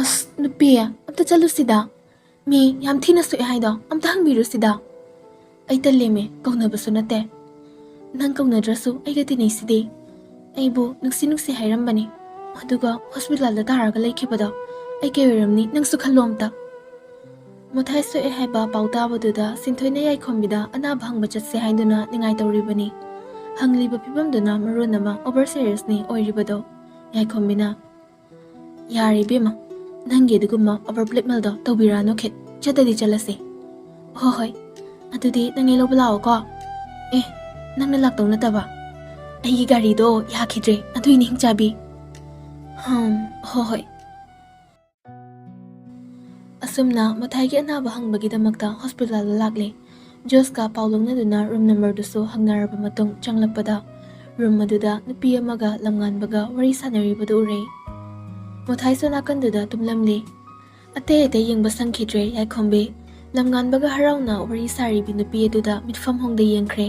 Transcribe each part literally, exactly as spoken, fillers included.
ꯑꯁ, ꯅꯨꯄꯤ, ꯑꯝꯇ ꯆꯠꯂꯨꯁꯤꯗ꯫ ꯃꯤ ꯌꯥꯝ ꯊꯤꯅ ꯁꯣꯛꯑꯦ ꯍꯥꯏꯗꯣ ꯑꯝꯇ ꯍꯪꯕꯤꯔꯨꯁꯤꯗ꯫ ꯑꯩ ꯇꯜꯂꯦꯃꯦ, ꯀꯧꯅꯕꯁꯨ ꯅꯠꯇꯦ꯫ ꯅꯪ ꯀꯧꯅꯗ꯭ꯔꯁꯨ ꯑꯩꯒ ꯇꯤꯟꯅꯩꯁꯤꯗꯤ꯫ ꯑꯩꯕꯨ ꯅꯨꯡꯁꯤ ꯅꯨꯡꯁꯤ ꯍꯥꯏꯔꯝꯕꯅꯤ, ꯑꯗꯨꯒ ꯍꯣꯁꯄꯤꯇꯥꯜꯗ ꯇꯥꯔꯒ ꯂꯩꯈꯤꯕꯗꯣ ꯑꯩ ꯀꯩ ꯑꯣꯏꯔꯝꯅꯤ? ꯅꯪꯁꯨ ꯈꯜꯂꯣ ꯑꯝꯇ꯫ ꯃꯣꯊꯥꯏ ꯁꯣꯛꯑꯦ ꯍꯥꯏꯕ ꯄꯥꯎ ꯇꯥꯕꯗꯨꯗ ꯁꯤꯟꯊꯣꯏꯅ ꯌꯥꯏꯈꯣꯝꯕꯤꯗ ꯑꯅꯥꯕ ꯍꯪꯕ ꯆꯠꯁꯦ ꯍꯥꯏꯗꯨꯅ ꯅꯤꯡꯉꯥꯏ ꯇꯧꯔꯤꯕꯅꯤ꯫ ꯍꯪꯂꯤꯕ ꯐꯤꯕꯝꯗꯨꯅ ꯃꯔꯣꯟ ꯑꯃ ꯑꯣꯚꯔ ꯁꯦꯔꯤꯌꯁꯅꯤ ꯑꯣꯏꯔꯤꯕꯗꯣ꯫ ꯌꯥꯏꯈꯣꯝꯕꯤꯅ, "ꯌꯥꯔꯦ ꯏꯕꯦꯝꯃ, ꯅꯪꯒꯤ ꯑꯗꯨꯒꯨꯝꯕ ꯑꯣꯚꯔ ꯕ꯭ꯂꯦꯛꯃꯦꯜꯗꯣ ꯇꯧꯕꯤꯔꯛꯑꯅꯨ ꯈꯤꯠ꯫ ꯆꯠꯇꯗꯤ ꯆꯠꯂꯁꯦ꯫ ꯍꯣꯏ ꯍꯣꯏ, ꯑꯗꯨꯗꯤ ꯅꯪ ꯑꯩ ꯂꯧꯕ ꯂꯥꯛꯑꯣꯀꯣ꯫ ꯑꯦ, ꯅꯪꯅ ꯂꯥꯛꯇꯧ ꯅꯠꯇꯕ? ꯑꯩꯒꯤ ꯒꯥꯔꯤꯗꯣ ꯌꯥꯈꯤꯗ꯭ꯔꯦ, ꯑꯗꯨꯏꯅꯤ ꯍꯤꯡꯆꯥꯕꯤ꯫ ꯍꯝ, ꯍꯣꯏ ꯍꯣꯏ꯫" ꯑꯁꯨꯝꯅ ꯃꯣꯊꯥꯏꯒꯤ ꯑꯅꯥꯕ ꯍꯪꯕꯒꯤꯗꯃꯛꯇ ꯍꯣꯁꯄꯤꯇꯥꯜꯗ ꯂꯥꯛꯂꯦ꯫ ꯖꯣꯁꯀ ꯄꯥꯎ ꯂꯧꯅꯗꯨꯅ ꯔꯨꯝ ꯅꯝꯕꯔꯗꯨꯁꯨ ꯍꯪꯅꯔꯕ ꯃꯇꯨꯡ ꯆꯪꯂꯛꯄꯗ, ꯔꯨꯝ ꯑꯗꯨꯗ ꯅꯨꯄꯤ ꯑꯃꯒ ꯂꯝꯉꯥꯟꯕꯒ ꯋꯥꯔꯤ ꯁꯥꯟꯅꯔꯤꯕꯗꯨ ꯎꯔꯦ꯫ ꯃꯣꯊꯥꯏꯁꯨ ꯅꯥꯀꯟꯗꯨꯗ ꯇꯨꯝꯂꯝꯂꯦ꯫ ꯑꯇꯩ ꯑꯇꯩ ꯌꯦꯡꯕ ꯁꯪꯈꯤꯗ꯭ꯔꯦ ꯌꯥꯏꯈꯣꯝꯕꯤ꯫ ꯂꯝꯉꯥꯟꯕꯒ ꯍꯔꯥꯎꯅ ꯋꯥꯔꯤ ꯁꯥꯔꯤꯕꯤ ꯅꯨꯄꯤ ꯑꯗꯨꯗ ꯃꯤꯠꯐꯝ ꯍꯣꯡꯗ ꯌꯦꯡꯈ꯭ꯔꯦ꯫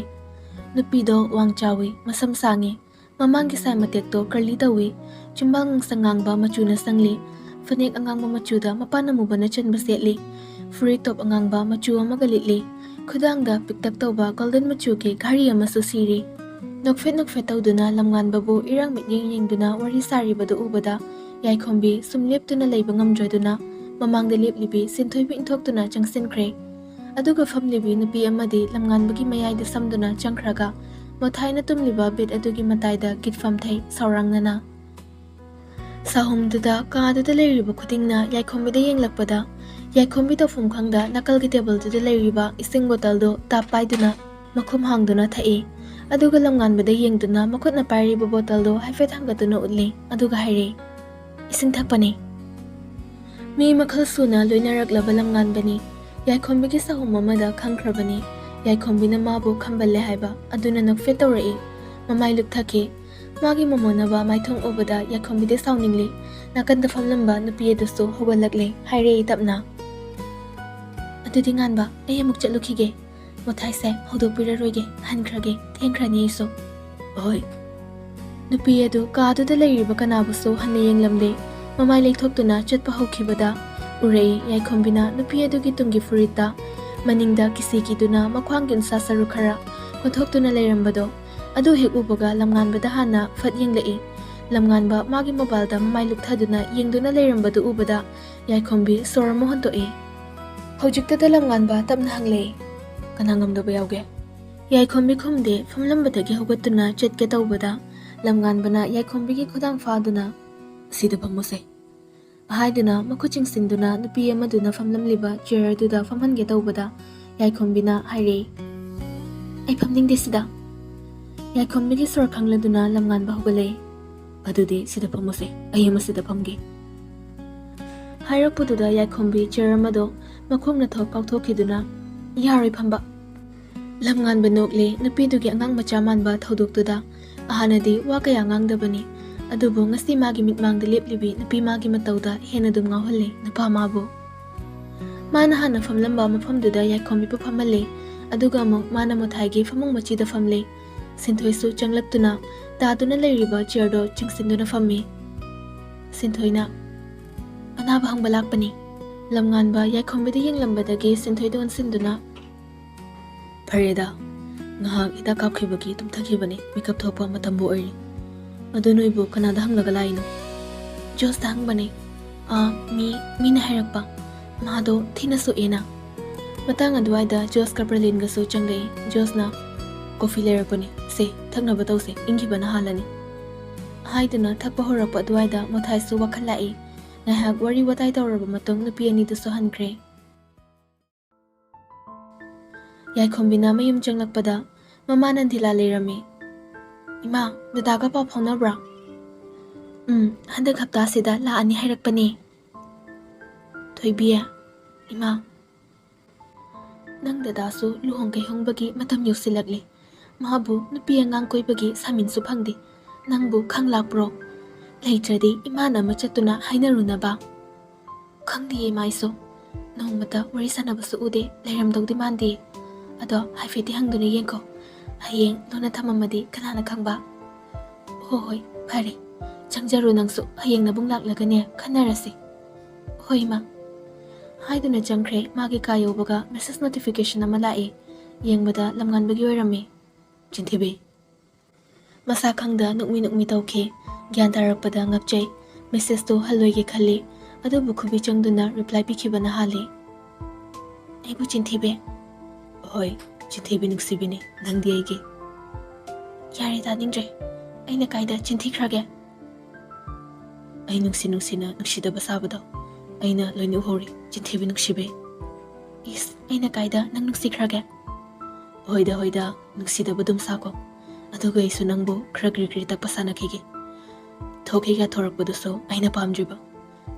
ꯅꯨꯄꯤꯗꯣ ꯋꯥꯡ ꯆꯥꯎꯏ, ꯃꯁꯝ ꯁꯥꯡꯉꯤ, ꯃꯃꯥꯡꯒꯤ ꯁꯥꯏ ꯃꯇꯦꯛꯇꯣ ꯀꯔꯂꯤ ꯇꯧꯏ꯫ ꯆꯤꯝꯕꯥꯜ ꯉꯥꯡꯁꯪ ꯉꯥꯡꯕ ꯃꯆꯨꯅ ꯁꯪꯂꯤ꯫ ꯐꯅꯦꯛ ꯑꯉꯥꯡꯕ ꯃꯆꯨꯗ ꯃꯄꯥꯟ ꯑꯃꯨꯕꯅ ꯆꯟꯕ ꯁꯦꯠꯂꯤ꯫ ꯐꯨꯔꯤꯠ ꯇꯣꯞ ꯑꯉꯥꯡꯕ ꯃꯆꯨ ꯑꯃꯒ ꯂꯤꯠꯂꯤ꯫ ꯈꯨꯗꯥꯡꯗ ꯄꯤꯛꯇꯛ ꯇꯧꯕ ꯒꯣꯜꯗꯟ ꯃꯆꯨꯒꯤ ꯘꯔꯤ ꯑꯃꯁꯨ ꯁꯤꯔꯤ꯫ ꯅꯣꯛꯐꯦꯠ ꯅꯣꯛꯐꯦꯠ ꯇꯧꯗꯨꯅ ꯂꯝꯉꯥꯟꯕꯕꯨ ꯏꯔꯥꯡ ꯃꯤꯠꯌꯦꯡ ꯌꯦꯡꯗꯨꯅ ꯋꯥꯔꯤ ꯁꯥꯔꯤꯕꯗꯨ ꯎꯕꯗ ꯌꯥꯏꯈꯣꯝꯕꯤ ꯁꯨꯝ ꯂꯦꯞꯇꯨꯅ ꯂꯩꯕ ꯉꯝꯗ꯭ꯔꯗꯨꯅ ꯃꯃꯥꯡꯗ ꯂꯦꯞꯂꯤꯕꯤ ꯁꯤꯟꯊꯣꯏꯕꯨ ꯏꯟꯊꯣꯛꯇꯨꯅ ꯆꯪꯁꯤꯟꯈ꯭ꯔꯦ꯫ ꯑꯗꯨꯒ ꯐꯝꯂꯤꯕꯤ ꯅꯨꯄꯤ ꯑꯃꯗꯤ ꯂꯝꯉꯥꯟꯕꯒꯤ ꯃꯌꯥꯏꯗ ꯁꯝꯗꯨꯅ ꯆꯪꯈ꯭ꯔꯒ ꯃꯣꯊꯥꯏꯅ ꯇꯨꯝꯂꯤꯕ ꯕꯦꯗ ꯑꯗꯨꯒꯤ ꯃꯇꯥꯏꯗ ꯀꯤꯠ ꯐꯝꯊꯩ ꯁꯥꯎꯔꯥꯡꯅꯅ꯫ ꯁꯥꯍꯨꯝꯗꯨꯗ ꯀꯥꯗꯨꯗ ꯂꯩꯔꯤꯕ ꯈꯨꯗꯤꯡꯅ ꯌꯥꯏꯈꯣꯝꯕꯤꯗ ꯌꯦꯡꯂꯛꯄꯗ ꯌꯥꯏꯈꯣꯝꯕꯤ ꯇꯧꯐꯝ ꯈꯪꯗ ꯅꯥꯀꯜꯒꯤ ꯇꯦꯕꯜꯗꯨꯗ ꯂꯩꯔꯤꯕ ꯏꯁꯤꯡ ꯕꯣꯇꯜꯗꯨ ꯇꯥꯞ ꯄꯥꯏꯗꯨꯅ ꯃꯈꯨꯝ ꯍꯥꯡꯗꯨꯅ ꯊꯛꯏ꯫ ꯑꯗꯨꯒ ꯂꯝꯉꯥꯟꯕꯗ ꯌꯦꯡꯗꯨꯅ ꯃꯈꯨꯠꯅ ꯄꯥꯏꯔꯤꯕ ꯕꯣꯇꯜꯗꯨ ꯍꯥꯏꯐꯦꯠ ꯊꯥꯡꯒꯠꯇꯨꯅ ꯎꯠꯂꯤ꯫ ꯑꯗꯨꯒ ꯍꯥꯏꯔꯦ, "ꯏꯁꯤꯡ ꯊꯛꯄꯅꯤ꯫" ꯃꯤ ꯃꯈꯜ ꯁꯨꯅ ꯂꯣꯏꯅꯔꯛꯂꯕ ꯂꯝꯉꯥꯟꯕꯅꯤ꯫ ꯌꯥꯏꯈꯣꯝꯕꯤꯒꯤ ꯁꯥꯍꯨꯝ ꯑꯃꯗ ꯈꯪꯈ꯭ꯔꯕꯅꯤ꯫ ꯌꯥꯏꯈꯣꯝꯕꯤꯅ ꯃꯥꯕꯨ ꯈꯝꯕꯜꯂꯦ ꯍꯥꯏꯕ ꯑꯗꯨꯅ ꯅꯣꯛꯐꯦꯠ ꯇꯧꯔꯛꯏ꯫ ꯃꯃꯥꯏ ꯂꯨꯞꯊꯈꯤ꯫ ꯃꯥꯒꯤ ꯃꯃꯣꯟꯅꯕ ꯃꯥꯏꯊꯣꯡ ꯎꯕꯗ ꯌꯥꯏꯈꯣꯝꯕꯤꯗꯤ ꯁꯥꯎꯅꯤꯡꯂꯤ꯫ ꯅꯥꯀꯟꯗ ꯐꯝꯂꯝꯕ ꯅꯨꯄꯤ ꯑꯗꯨꯁꯨ ꯍꯧꯒꯠꯂꯛꯂꯦ꯫ ꯍꯥꯏꯔꯛꯏ ꯇꯞꯅ, "ꯑꯗꯨꯗꯤ ꯉꯥꯟꯕ, ꯑꯩ ꯑꯃꯨꯛ ꯆꯠꯂꯨꯈꯤꯒꯦ꯫ ꯃꯣꯊꯥꯏꯁꯦ ꯍꯧꯗꯣꯛꯄꯤꯔꯔꯣꯏꯒꯦ, ꯍꯟꯈ꯭ꯔꯒꯦ, ꯊꯦꯡꯈ꯭ꯔꯅꯤ ꯑꯩꯁꯨ꯫" "ꯍꯣꯏ꯫" ꯅꯨꯄꯤ ꯑꯗꯨ ꯀꯥꯗꯨꯗ ꯂꯩꯔꯤꯕ ꯀꯅꯥꯕꯨꯁꯨ ꯍꯟꯅ ꯌꯦꯡꯂꯝꯗꯦ꯫ ꯃꯃꯥꯏ ꯂꯩꯊꯣꯛꯇꯨꯅ ꯆꯠꯄ ꯍꯧꯈꯤꯕꯗ ꯎꯔꯛꯏ ꯌꯥꯏꯈꯣꯝꯕꯤꯅ ꯅꯨꯄꯤ ꯑꯗꯨꯒꯤ ꯇꯨꯡꯒꯤ ꯐꯨꯔꯤꯠꯇ ꯃꯅꯤꯡꯗ ꯀꯤꯁꯤ ꯀꯤꯗꯨꯅ ꯃꯈ꯭ꯋꯥꯡꯒꯤ ꯎꯟꯁꯥ ꯁꯔꯨꯛ ꯈꯔ ꯀꯣꯟꯊꯣꯛꯇꯨꯅ ꯂꯩꯔꯝꯕꯗꯣ꯫ ꯑꯗꯨ ꯍꯦꯛ ꯎꯕꯒ ꯂꯝꯉꯥꯟꯕꯗ ꯍꯥꯟꯅ ꯐꯠ ꯌꯦꯡꯂꯛꯏ꯫ ꯂꯝꯉꯥꯟꯕ ꯃꯥꯒꯤ ꯃꯣꯕꯥꯏꯜꯗ ꯃꯃꯥꯏ ꯂꯨꯞꯊꯗꯨꯅ ꯌꯦꯡꯗꯨꯅ ꯂꯩꯔꯝꯕꯗꯨ ꯎꯕꯗ ꯌꯥꯏꯈꯣꯝꯕꯤ ꯁꯣꯔ ꯑꯃ ꯍꯣꯟꯗꯣꯛꯏ꯫ ꯍꯧꯖꯤꯛꯇꯗ ꯂꯝꯉꯥꯟꯕ ꯇꯞꯅ ꯍꯪꯂꯛꯏ, "ꯀꯅꯥ ꯉꯝꯗꯕ ꯌꯥꯎꯒꯦ?" ꯌꯥꯏꯈꯣꯝꯕꯤ ꯈꯨꯝꯗꯦ꯫ ꯐꯝꯂꯝꯕꯗꯒꯤ ꯍꯧꯒꯠꯇꯨꯅ ꯆꯠꯀꯦ ꯇꯧꯕꯗ ꯂꯝꯉꯥꯟꯕꯅ ꯌꯥꯏꯈꯣꯝꯕꯤꯒꯤ ꯈꯨꯗꯥꯡ ꯐꯥꯗꯨꯅ, "ꯁꯤꯗ ꯐꯝꯃꯨꯁꯦ" ꯍꯥꯏꯗꯨꯅ ꯃꯈꯨꯠ ꯆꯤꯡꯁꯤꯟꯗꯨꯅ ꯅꯨꯄꯤ ꯑꯃꯗꯨꯅ ꯐꯝꯂꯝꯂꯤꯕ ꯆꯤꯌꯔ ꯑꯗꯨꯗ ꯐꯝꯍꯟꯒꯦ ꯇꯧꯕꯗ ꯌꯥꯏꯈꯣꯝꯕꯤꯅ ꯍꯥꯏꯔꯛꯏ, "ꯑꯩ ꯐꯝꯅꯤꯡꯗꯦ ꯁꯤꯗ"꯫ ꯌꯥꯏꯈꯣꯝꯕꯤꯒꯤ ꯁꯣꯔ ꯈꯪꯂꯗꯨꯅ ꯂꯝꯉꯥꯟꯕ ꯍꯧꯒꯠꯂꯛꯏ꯫ "ꯑꯗꯨꯗꯤ ꯁꯤꯗ ꯐꯝꯃꯨꯁꯦ, ꯑꯩ ꯑꯃ ꯁꯤꯗ ꯐꯝꯒꯦ" ꯍꯥꯏꯔꯛꯄꯗꯨꯗ ꯌꯥꯏꯈꯣꯝꯕꯤ ꯆꯤꯌꯔ ꯑꯃꯗꯣ ꯃꯈꯣꯡꯅ ꯊꯣꯛ ꯀꯥꯎꯊꯣꯛꯈꯤꯗꯨꯅ, "ꯌꯥꯔꯣꯏ ꯐꯝꯕ"꯫ ꯂꯝꯉꯥꯟꯕ ꯅꯣꯛꯂꯦ ꯅꯨꯄꯤꯗꯨꯒꯤ ꯑꯉꯥꯡ ꯃꯆꯥ ꯃꯥꯟꯕ ꯊꯧꯗꯣꯛꯇꯨꯗ꯫ ꯍꯥꯟꯅꯗꯤ ꯋꯥ ꯀꯌꯥ ꯉꯥꯡꯗꯕꯅꯤ, ꯑꯗꯨꯕꯨ ꯉꯁꯤ ꯃꯥꯒꯤ ꯃꯤꯠꯃꯥꯡꯗ ꯂꯦꯞꯂꯤꯕꯤ ꯅꯨꯄꯤ ꯃꯥꯒꯤ ꯃꯇꯧꯗ ꯍꯦꯟꯅ ꯑꯗꯨꯝ ꯉꯥꯎꯍꯜꯂꯦ ꯅꯨꯄꯥ ꯃꯥꯕꯨ꯫ ꯃꯥꯅ ꯍꯥꯟꯅ ꯐꯝꯂꯝꯕ ꯃꯐꯝꯗꯨꯗ ꯌꯥꯏꯈꯣꯝꯕꯤꯕꯨ ꯐꯝꯍꯜꯂꯦ, ꯑꯗꯨꯒ ꯑꯃꯨꯛ ꯃꯥꯅ ꯃꯣꯊꯥꯏꯒꯤ ꯐꯃꯨꯡ ꯃꯆꯤꯗ ꯐꯝꯂꯦ꯫ ꯁꯤꯟꯊꯣꯏꯁꯨ ꯆꯪꯂꯛꯇꯨꯅ ꯇꯥꯗꯨꯅ ꯂꯩꯔꯤꯕ ꯆꯤꯌꯔꯗꯣ ꯆꯤꯡꯁꯤꯟꯗꯨꯅ ꯐꯝꯃꯤ꯫ ꯁꯤꯟꯊꯣꯏꯅ, "ꯑꯅꯥꯕ ꯍꯪꯕ ꯂꯥꯛꯄꯅꯤ"꯫ ꯂꯝꯉꯥꯟꯕ ꯌꯥꯏꯈꯣꯝꯕꯤꯗ ꯌꯦꯡꯂꯝꯕꯗꯒꯤ ꯁꯤꯟꯊꯣꯏꯗ ꯑꯣꯟꯁꯤꯟꯗꯨꯅ, "ꯐꯔꯦꯗ, ꯉꯥꯏꯍꯥꯛ ꯍꯤꯗꯥꯛ ꯀꯥꯞꯈꯤꯕꯒꯤ ꯇꯨꯝꯊꯈꯤꯕꯅꯤ, ꯃꯤꯀꯞ ꯊꯣꯛꯄ ꯃꯇꯝꯕꯨ ꯑꯣꯏꯔꯦ꯫ ꯑꯗꯨ ꯅꯣꯏꯕꯨ ꯀꯅꯥꯗ ꯍꯪꯂꯒ ꯂꯥꯛꯏꯅꯣ?" "ꯖꯣꯁꯇ ꯍꯪꯕꯅꯦ꯫ ꯑꯥ, ꯃꯤ, ꯃꯤꯅ ꯍꯥꯏꯔꯛꯄ꯫ ꯃꯥꯗꯣ ꯊꯤꯅ ꯁꯣꯛꯑꯦꯅ"꯫ ꯃꯇꯥꯡ ꯑꯗꯨꯋꯥꯏꯗ ꯖꯣꯁꯀ ꯄ꯭ꯔꯂꯤꯟꯒꯁꯨ ꯆꯪꯂꯛꯏ꯫ ꯖꯣꯁꯅ, "ꯀꯣꯐꯤ ꯂꯩꯔꯛꯄꯅꯦ, ꯁꯦ, ꯊꯛꯅꯕ ꯇꯧꯁꯦ, ꯏꯪꯈꯤꯕꯅ ꯍꯥꯜꯂꯅꯤ" ꯍꯥꯏꯗꯨꯅ ꯊꯛꯄ ꯍꯧꯔꯛꯄ ꯑꯗꯨꯋꯥꯏꯗ ꯃꯣꯊꯥꯏꯁꯨ ꯋꯥꯈꯜ ꯂꯥꯛꯏ꯫ ꯉꯥꯏꯍꯥꯛ ꯋꯥꯔꯤ ꯋꯥꯇꯥꯏ ꯇꯧꯔꯕ ꯃꯇꯨꯡ ꯅꯨꯄꯤ ꯑꯅꯤꯗꯨꯁꯨ ꯍꯟꯈ꯭ꯔꯦ꯫ ꯌꯥꯏꯈꯣꯝꯕꯤꯅ ꯃꯌꯨꯝ ꯆꯪꯂꯛꯄꯗ ꯃꯃꯥ ꯅꯟꯗꯤꯂꯥ ꯂꯩꯔꯝꯃꯤ꯫ "ꯏꯃꯥ, ꯗꯗꯥꯒ ꯄꯥꯎ ꯐꯥꯎꯅꯕ꯭ꯔꯥ?" "ꯎꯝ, ꯍꯟꯗꯛ ꯍꯞꯇꯥꯁꯤꯗ ꯂꯥꯛꯑꯅꯤ ꯍꯥꯏꯔꯛꯄꯅꯦ"꯫ "ꯊꯣꯏꯕꯤ, ꯏꯃꯥ, ꯅꯪ ꯗꯗꯥꯁꯨ ꯂꯨꯍꯣꯡ ꯀꯩꯍꯣꯡꯕꯒꯤ ꯃꯇꯝ ꯌꯧꯁꯤꯜꯂꯛꯂꯦ꯫ ꯃꯥꯕꯨ ꯅꯨꯄꯤ ꯑꯉꯥꯡ ꯀꯣꯏꯕꯒꯤ ꯁꯥꯃꯤꯟꯁꯨ ꯐꯪꯗꯦ꯫ ꯅꯪꯕꯨ ꯈꯪ ꯂꯥꯛꯄ꯭ꯔꯣ? ꯂꯩꯇ꯭ꯔꯗꯤ ꯏꯃꯥꯅ ꯑꯃ ꯆꯠꯇꯨꯅ ꯍꯥꯏꯅꯔꯨꯅꯕ"꯫ "ꯈꯪꯗꯤꯌꯦ ꯏꯃꯥ, ꯑꯩꯁꯨ ꯅꯣꯡꯃꯇ ꯋꯥꯔꯤ ꯁꯥꯟꯅꯕꯁꯨ ꯎꯗꯦ, ꯂꯩꯔꯝꯗꯧꯗꯤ ꯃꯥꯟꯗꯦ꯫ ꯑꯗꯣ ꯍꯥꯏꯐꯦꯠꯇꯤ ꯍꯪꯗꯨꯅ ꯌꯦꯡꯈꯣ, ꯍꯌꯦꯡ ꯂꯣꯟꯅ ꯊꯝꯃꯝꯃꯗꯤ ꯀꯅꯥꯅ ꯈꯪꯕ"꯫ "ꯍꯣ ꯍꯣꯏ, ꯐꯔꯦ, ꯆꯪꯖꯔꯣ ꯅꯪꯁꯨ, ꯍꯌꯦꯡ ꯅꯕꯨꯡ ꯂꯥꯛꯂꯒꯅꯦ ꯈꯟꯅꯔꯁꯤ꯫ ꯍꯣꯏ ꯏꯃꯥ꯫ ꯍꯥꯏꯗꯨꯅ ꯆꯪꯈ꯭ꯔꯦ꯫ ꯃꯥꯒꯤ ꯀꯥ ꯌꯧꯕꯒ message notification ꯑꯃ ꯂꯥꯛꯏ꯫ ꯌꯦꯡꯕꯗ ꯂꯝꯉꯥꯟꯕꯒꯤ ꯑꯣꯏꯔꯝꯃꯤ꯫ "ꯆꯤꯟꯊꯤꯕꯤ!" ꯃꯁꯥ ꯈꯪꯗ ꯅꯣꯛꯃꯤ ꯅꯣꯛꯃꯤ ꯇꯧꯈꯤ꯫ ꯒ꯭ꯌꯥꯟ ꯇꯥꯔꯛꯄꯗ ꯉꯛꯆꯩ꯫ Messageꯇꯨ ꯍꯜꯂꯣꯏꯒꯦ ꯈꯜꯂꯤ, ꯑꯗꯨꯕꯨ ꯈꯨꯕꯤ ꯆꯪꯗꯨꯅ reply ꯄꯤꯈꯤꯕꯅ ꯍꯥꯜꯂꯤ꯫ "ꯑꯩꯕꯨ ꯆꯤꯟꯊꯤꯕꯤ?" "ꯍꯣꯏ, ꯆꯤꯟꯊꯤꯕꯤ ꯅꯨꯡꯁꯤꯕꯤꯅꯤ ꯅꯪꯗꯤ ꯑꯩꯒꯤ꯫" "ꯌꯥꯔꯦ, ꯇꯥꯅꯤꯡꯗ꯭ꯔꯦ꯫ ꯑꯩꯅ ꯀꯥꯏꯗ ꯆꯤꯟꯊꯤꯈ꯭ꯔꯒꯦ?" "ꯑꯩ ꯅꯨꯡꯁꯤ ꯅꯨꯡꯁꯤꯅ ꯅꯨꯡꯁꯤꯗꯕ ꯁꯥꯕꯗꯣ ꯑꯩꯅ ꯂꯣꯏꯅ ꯎꯍꯧꯔꯤ, ꯆꯤꯟꯊꯤꯕꯤ ꯅꯨꯡꯁꯤꯕꯤ꯫" "ꯏꯁ, ꯑꯩꯅ ꯀꯥꯏꯗ ꯅꯪ ꯅꯨꯡꯁꯤꯈ꯭ꯔꯒꯦ?" "ꯍꯣꯏꯗ ꯍꯣꯏꯗ, ꯅꯨꯡꯁꯤꯗꯕ ꯑꯗꯨꯝ ꯁꯥꯀꯣ꯫ ꯑꯗꯨꯒ ꯑꯩꯁꯨ ꯅꯪꯕꯨ ꯈꯔ ꯒ꯭ꯔꯤ ꯒ꯭ꯔꯤ ꯇꯛꯄ ꯁꯥꯟꯅꯈꯤꯒꯦ꯫ ꯊꯣꯛꯈꯤꯒ ꯊꯣꯔꯛꯄꯗꯨꯁꯨ ꯑꯩꯅ ꯄꯥꯝꯗ꯭ꯔꯤꯕ꯫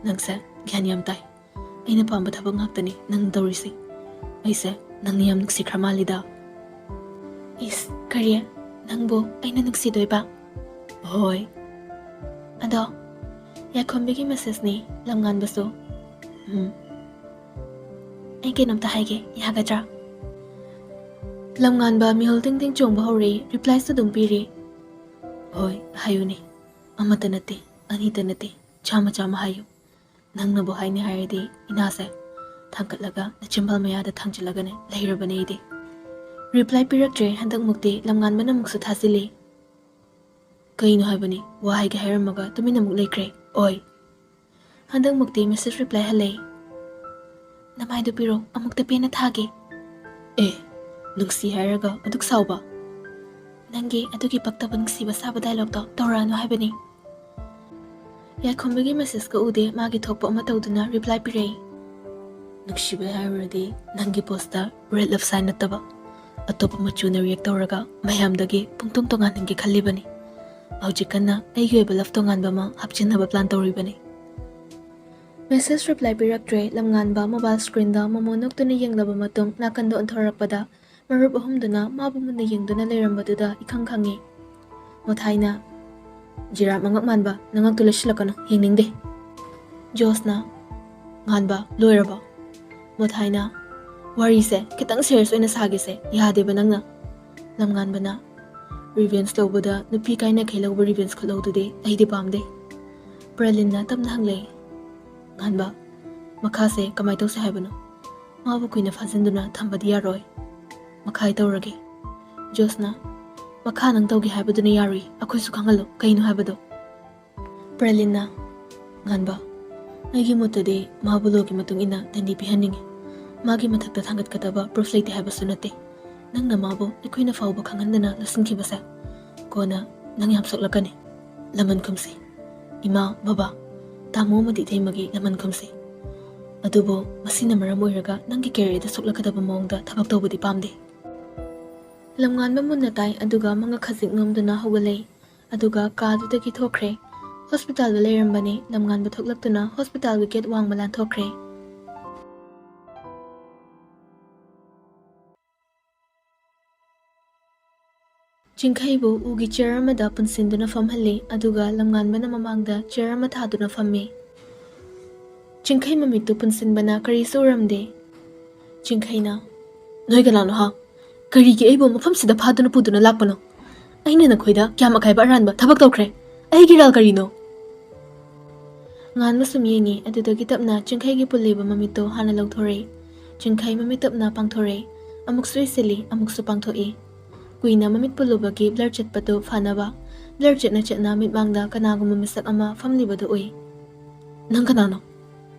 ꯅꯪꯁꯦ ꯒ꯭ꯌꯥꯟ ꯌꯥꯝ ꯇꯥꯏ꯫ ꯑꯩꯅ ꯄꯥꯝꯕ ꯊꯕꯛ ꯉꯥꯛꯇꯅꯤ ꯅꯪ ꯇꯧꯔꯤꯁꯤ꯫ ꯑꯩꯁꯦ ꯅꯪꯅ ꯌꯥꯝ ꯅꯨꯡꯁꯤꯈ꯭ꯔ ꯃꯥꯜꯂꯤꯗ꯫" "ꯏꯁ, ꯀꯔꯤ? ꯅꯪꯕꯨ ꯑꯩꯅ ꯅꯨꯡꯁꯤꯗꯣꯏꯕ?" "ꯍꯣꯏ꯫" "ꯑꯗꯣ, ꯌꯥꯏꯈꯣꯝꯕꯤꯒꯤ messageꯅꯤ, ꯂꯝꯉꯥꯟꯕꯁꯨ꯫" "ꯎꯝ꯫ ꯑꯩ ꯀꯩꯅꯣꯝꯇ ꯍꯥꯏꯒꯦ, ꯌꯥꯒꯗ꯭ꯔꯥ?" ꯂꯝꯉꯥꯟꯕ ꯃꯤꯍꯨꯜ ꯇꯤꯡ ꯇꯤꯡ ꯆꯣꯡꯕ ꯍꯧꯔꯦ, repliesꯁꯨ ꯑꯗꯨꯝ ꯄꯤꯔꯤ꯫ "ꯍꯣꯏ, ꯍꯥꯏꯌꯨꯅꯦ꯫ ꯑꯃꯠꯇ ꯅꯠꯇꯦ, ꯑꯅꯤꯇ ꯅꯠꯇꯦ, ꯆꯥꯝꯃ ꯆꯥꯝꯃ ꯍꯥꯏꯌꯨ꯫ ꯅꯪꯅꯕꯨ ꯍꯥꯏꯅꯤ ꯍꯥꯏꯔꯗꯤ ꯏꯅꯥꯁꯦ ꯊꯥꯡꯒꯠꯂꯒ ꯅꯆꯤꯝꯕꯥꯜ ꯃꯌꯥꯗ ꯊꯥꯡꯖꯤꯜꯂꯒꯅꯦ ꯂꯩꯔꯕꯅꯦ ꯑꯩꯗꯤ꯫" Reply ꯄꯤꯔꯛꯇ꯭ꯔꯦ꯫ ꯍꯟꯗꯛꯃꯨꯛꯇꯤ ꯂꯝꯉꯥꯟꯕꯅ ꯑꯃꯨꯛꯁꯨ ꯊꯥꯖꯤꯜꯂꯤ꯫ "ꯀꯩꯅꯣ ꯍꯥꯏꯕꯅꯤ, ꯋꯥ ꯍꯥꯏꯒꯦ ꯍꯥꯏꯔꯝꯃꯒ ꯇꯨꯃꯤꯟꯅ ꯑꯃꯨꯛ ꯂꯩꯈ꯭ꯔꯦ꯫ ꯑꯣꯏ!" ꯍꯟꯗꯛꯃꯨꯛꯇꯤ message reply ꯍꯜꯂꯦ꯫ "ꯅꯃꯥꯏꯗꯨ ꯄꯤꯔꯣ, ꯑꯃꯨꯛꯇ ꯄꯦꯟꯅ ꯊꯥꯒꯦ꯫" "ꯑꯦ, ꯅꯨꯡꯁꯤ ꯍꯥꯏꯔꯒ ꯑꯗꯨꯛ ꯁꯥꯎꯕ?" "ꯅꯪꯒꯤ ꯑꯗꯨꯒꯤ ꯄꯛꯇꯕ ꯅꯨꯡꯁꯤꯕ ꯁꯥꯕ dialogueꯇꯣ ꯇꯧꯔꯛꯑꯅꯨ ꯍꯥꯏꯕꯅꯤ꯫" ꯌꯥꯏꯈꯣꯝꯕꯒꯤ messageꯀ ꯎꯗꯦ, ꯃꯥꯒꯤ ꯊꯣꯛꯄ ꯑꯃ ꯇꯧꯗꯨꯅ reply ꯄꯤꯔꯛꯏ꯫ "ꯅꯨꯡꯁꯤꯕ ꯍꯥꯏꯔꯨꯔꯗꯤ ꯅꯪꯒꯤ post red love sign ꯅꯠꯇꯕ ꯑꯇꯣꯞꯄ ꯃꯆꯨꯅ react ꯇꯧꯔꯒ ꯃꯌꯥꯝꯗꯒꯤ ꯄꯨꯡꯇꯣꯡ ꯇꯣꯉꯥꯟꯍꯟꯒꯦ ꯈꯜꯂꯤꯕꯅꯤ꯫ ꯍꯧꯖꯤꯛ ꯀꯟꯅ ꯑꯩꯒꯤ ꯑꯣꯏꯕ love ꯇꯣꯉꯥꯟꯕ ꯑꯃ ꯍꯥꯞꯆꯤꯟꯅꯕ plan ꯇꯧꯔꯤꯕꯅꯤ꯫" Message reply ꯄꯤꯔꯛꯇ꯭ꯔꯦ꯫ ꯂꯝꯉꯥꯟꯕ mobile screenꯗ momo ꯅꯣꯛꯇꯨꯅ ꯌꯦꯡꯂꯕ ꯃꯇꯨꯡ ꯅꯥꯀꯟꯗ ꯑꯣꯟꯊꯣꯔꯛꯄꯗ ꯃꯔꯨꯞ ꯑꯍꯨꯝꯗꯨꯅ ꯃꯥꯕꯨ ꯃꯨꯟꯅ ꯌꯦꯡꯗꯨꯅ ꯂꯩꯔꯝꯕꯗꯨꯗ ꯏꯈꯪ ꯈꯪꯉꯤ꯫ ꯃꯣꯊꯥꯏꯅ, "ꯖꯤꯔꯥꯞ ꯃꯉꯛ ꯃꯥꯟꯕ, ꯅꯉꯛꯇꯨ ꯂꯩꯁꯤꯜꯂꯛꯀꯅꯨ, ꯌꯦꯡꯅꯤꯡꯗꯦ꯫" ꯖꯣꯁꯅ, "ꯉꯥꯟꯕ, ꯂꯣꯏꯔꯕꯣ?" ꯃꯣꯊꯥꯏꯅ, "ꯋꯥꯔꯤꯁꯦ ꯈꯤꯇꯪ serious ꯑꯣꯏꯅ ꯁꯥꯒꯦꯁꯦ, ꯌꯥꯗꯦꯕ ꯅꯪꯅ?" ꯂꯝꯉꯥꯟꯕꯅ, ꯔꯤꯚꯦꯟꯁ ꯂꯧꯕꯗ ꯅꯨꯄꯤ ꯀꯥꯏꯅꯈꯩ ꯂꯧꯕ ꯔꯤꯚꯦꯟꯁ ꯈꯨꯠꯂꯧꯗꯨꯗꯤ ꯑꯩꯗꯤ ꯄꯥꯝꯗꯦ꯫ ꯄ꯭ꯔꯂꯤꯟꯅ ꯇꯞꯅ ꯍꯪꯂꯛꯏ, "ꯉꯥꯟꯕ, ꯃꯈꯥꯁꯦ ꯀꯃꯥꯏ ꯇꯧꯁꯦ ꯍꯥꯏꯕꯅꯣ? ꯃꯥꯕꯨ ꯀꯨꯏꯅ ꯐꯥꯖꯤꯟꯗꯨꯅ ꯊꯝꯕꯗꯤ ꯌꯥꯔꯣꯏ꯫ ꯃꯈꯥ ꯑꯩ ꯇꯧꯔꯒꯦ꯫" ꯖꯣꯁꯅ, "ꯃꯈꯥ ꯅꯪ ꯇꯧꯒꯦ ꯍꯥꯏꯕꯗꯨꯅ ꯌꯥꯔꯨꯏ, ꯑꯩꯈꯣꯏꯁꯨ ꯈꯪꯍꯜꯂꯨ ꯀꯩꯅꯣ ꯍꯥꯏꯕꯗꯣ꯫" ꯄ꯭ꯔꯂꯤꯟꯅ, "ꯉꯥꯟꯕ, ꯑꯩꯒꯤ ꯃꯣꯠꯇꯗꯤ ꯃꯥꯕꯨ ꯂꯣꯒꯤ ꯃꯇꯨꯡ ꯏꯟꯅ ꯗꯟꯗꯤ ꯄꯤꯍꯟꯅꯤꯡꯉꯤ꯫ ꯃꯥꯒꯤ ꯃꯊꯛꯇ ꯊꯥꯡꯒꯠꯀꯗꯕ ꯄ꯭ꯔꯨꯐ ꯂꯩꯇꯦ ꯍꯥꯏꯕꯁꯨ ꯅꯠꯇꯦ꯫ ꯅꯪꯅ ꯃꯥꯕꯨ ꯑꯩꯈꯣꯏꯅ ꯐꯥꯎꯕ ꯈꯪꯍꯟꯗꯅ ꯂꯣꯠꯁꯤꯟꯈꯤꯕꯁꯦ ꯀꯣꯟꯅ ꯅꯪ ꯌꯥꯝ ꯁꯣꯛꯂꯛꯀꯅꯤ꯫ ꯂꯃꯟ ꯈꯨꯝꯁꯤ꯫ ꯏꯃꯥ, ꯕꯕꯥ, ꯇꯥꯃꯣ ꯑꯃꯗꯤ ꯏꯇꯩꯃꯒꯤ ꯂꯃꯟ ꯈꯨꯝꯁꯤ꯫ ꯑꯗꯨꯕꯨ ꯃꯁꯤꯅ ꯃꯔꯝ ꯑꯣꯏꯔꯒ ꯅꯪꯒꯤ ꯀꯦꯔꯤꯌꯔꯗ ꯁꯣꯛꯂꯛꯀꯗꯕ ꯃꯑꯣꯡꯗ ꯊꯕꯛ ꯇꯧꯕꯗꯤ ꯄꯥꯝꯗꯦ꯫" ꯂꯝꯉꯥꯟꯕ ꯃꯨꯟꯅ ꯇꯥꯏ, ꯑꯗꯨꯒ ꯃꯉꯛ ꯈꯖꯤꯛ ꯅꯣꯝꯗꯨꯅ ꯍꯧꯒꯠꯂꯛꯏ꯫ ꯑꯗꯨꯒ ꯀꯥꯗꯨꯗꯒꯤ ꯊꯣꯛꯈ꯭ꯔꯦ꯫ ꯍꯣꯁꯄꯤꯇꯥꯜꯗ ꯂꯩꯔꯝꯕꯅꯤ꯫ ꯂꯝꯉꯥꯟꯕ ꯊꯣꯛꯂꯛꯇꯨꯅ ꯍꯣꯁꯄꯤꯇꯥꯜꯒꯤ ꯒꯦꯠ ꯋꯥꯡꯃ ꯂꯥꯟꯊꯣꯛꯈ꯭ꯔꯦ꯫ ꯆꯤꯡꯈꯩꯕꯨ ꯎꯒꯤ ꯆꯤꯌꯔ ꯑꯃꯗ ꯄꯨꯟꯁꯤꯟꯗꯨꯅ ꯐꯝꯍꯜꯂꯤ, ꯑꯗꯨꯒ ꯂꯝꯉꯥꯟꯕꯅ ꯃꯃꯥꯡꯗ ꯆꯤꯌꯔ ꯑꯃ ꯊꯥꯗꯨꯅ ꯐꯝꯃꯤ꯫ ꯆꯤꯡꯈꯩ ꯃꯃꯤꯠꯇꯨ ꯄꯨꯟꯁꯤꯟꯕꯅ ꯀꯔꯤꯁꯨ ꯎꯔꯝꯗꯦ꯫ ꯆꯤꯡꯈꯩꯅ, "ꯅꯣꯏ ꯀꯅꯥꯅꯣ ꯍꯥ? ꯀꯔꯤꯒꯤ ꯑꯩꯕꯨ ꯃꯐꯝꯁꯤꯗ ꯐꯥꯗꯨꯅ ꯄꯨꯗꯨꯅ ꯂꯥꯛꯄꯅꯣ? ꯑꯩꯅ ꯅꯈꯣꯏꯗ ꯀꯌꯥꯝ ꯑꯀꯥꯏꯕ ꯑꯔꯥꯟꯕ ꯊꯕꯛ ꯇꯧꯈ꯭ꯔꯦ? ꯑꯩꯒꯤ ꯏꯔꯥꯜ ꯀꯔꯤꯅꯣ?" ꯉꯥꯟꯕ ꯁꯨꯝ ꯌꯦꯡꯉꯤ, ꯑꯗꯨꯗꯒꯤ ꯇꯞꯅ ꯆꯤꯡꯈꯩꯒꯤ ꯄꯨꯜꯂꯤꯕ ꯃꯃꯤꯠꯇꯣ ꯍꯥꯟꯅ ꯂꯧꯊꯣꯔꯛꯏ꯫ ꯆꯤꯡꯈꯩ ꯃꯃꯤꯠ ꯇꯞꯅ ꯄꯥꯡꯊꯣꯔꯛꯏ, ꯑꯃꯨꯛꯁꯨ ꯎꯏꯁꯤꯜꯂꯤ, ꯑꯃꯨꯛꯁꯨ ꯄꯥꯡꯊꯣꯛꯏ꯫ ꯀꯨꯏꯅ ꯃꯃꯤꯠ ꯄꯨꯜꯂꯨꯕꯒꯤ ꯕ꯭ꯂꯔ ꯆꯠꯄꯗꯨ ꯐꯅꯕ, ꯕ꯭ꯂꯔ ꯆꯠꯅ ꯆꯠꯅ ꯃꯤꯠꯃꯥꯡꯗ ꯀꯅꯥꯒꯨꯝꯕ ꯃꯤꯁꯛ ꯑꯃ ꯐꯝꯂꯤꯕꯗꯨ ꯎꯏ꯫ "ꯅꯪ ꯀꯅꯥꯅꯣ?"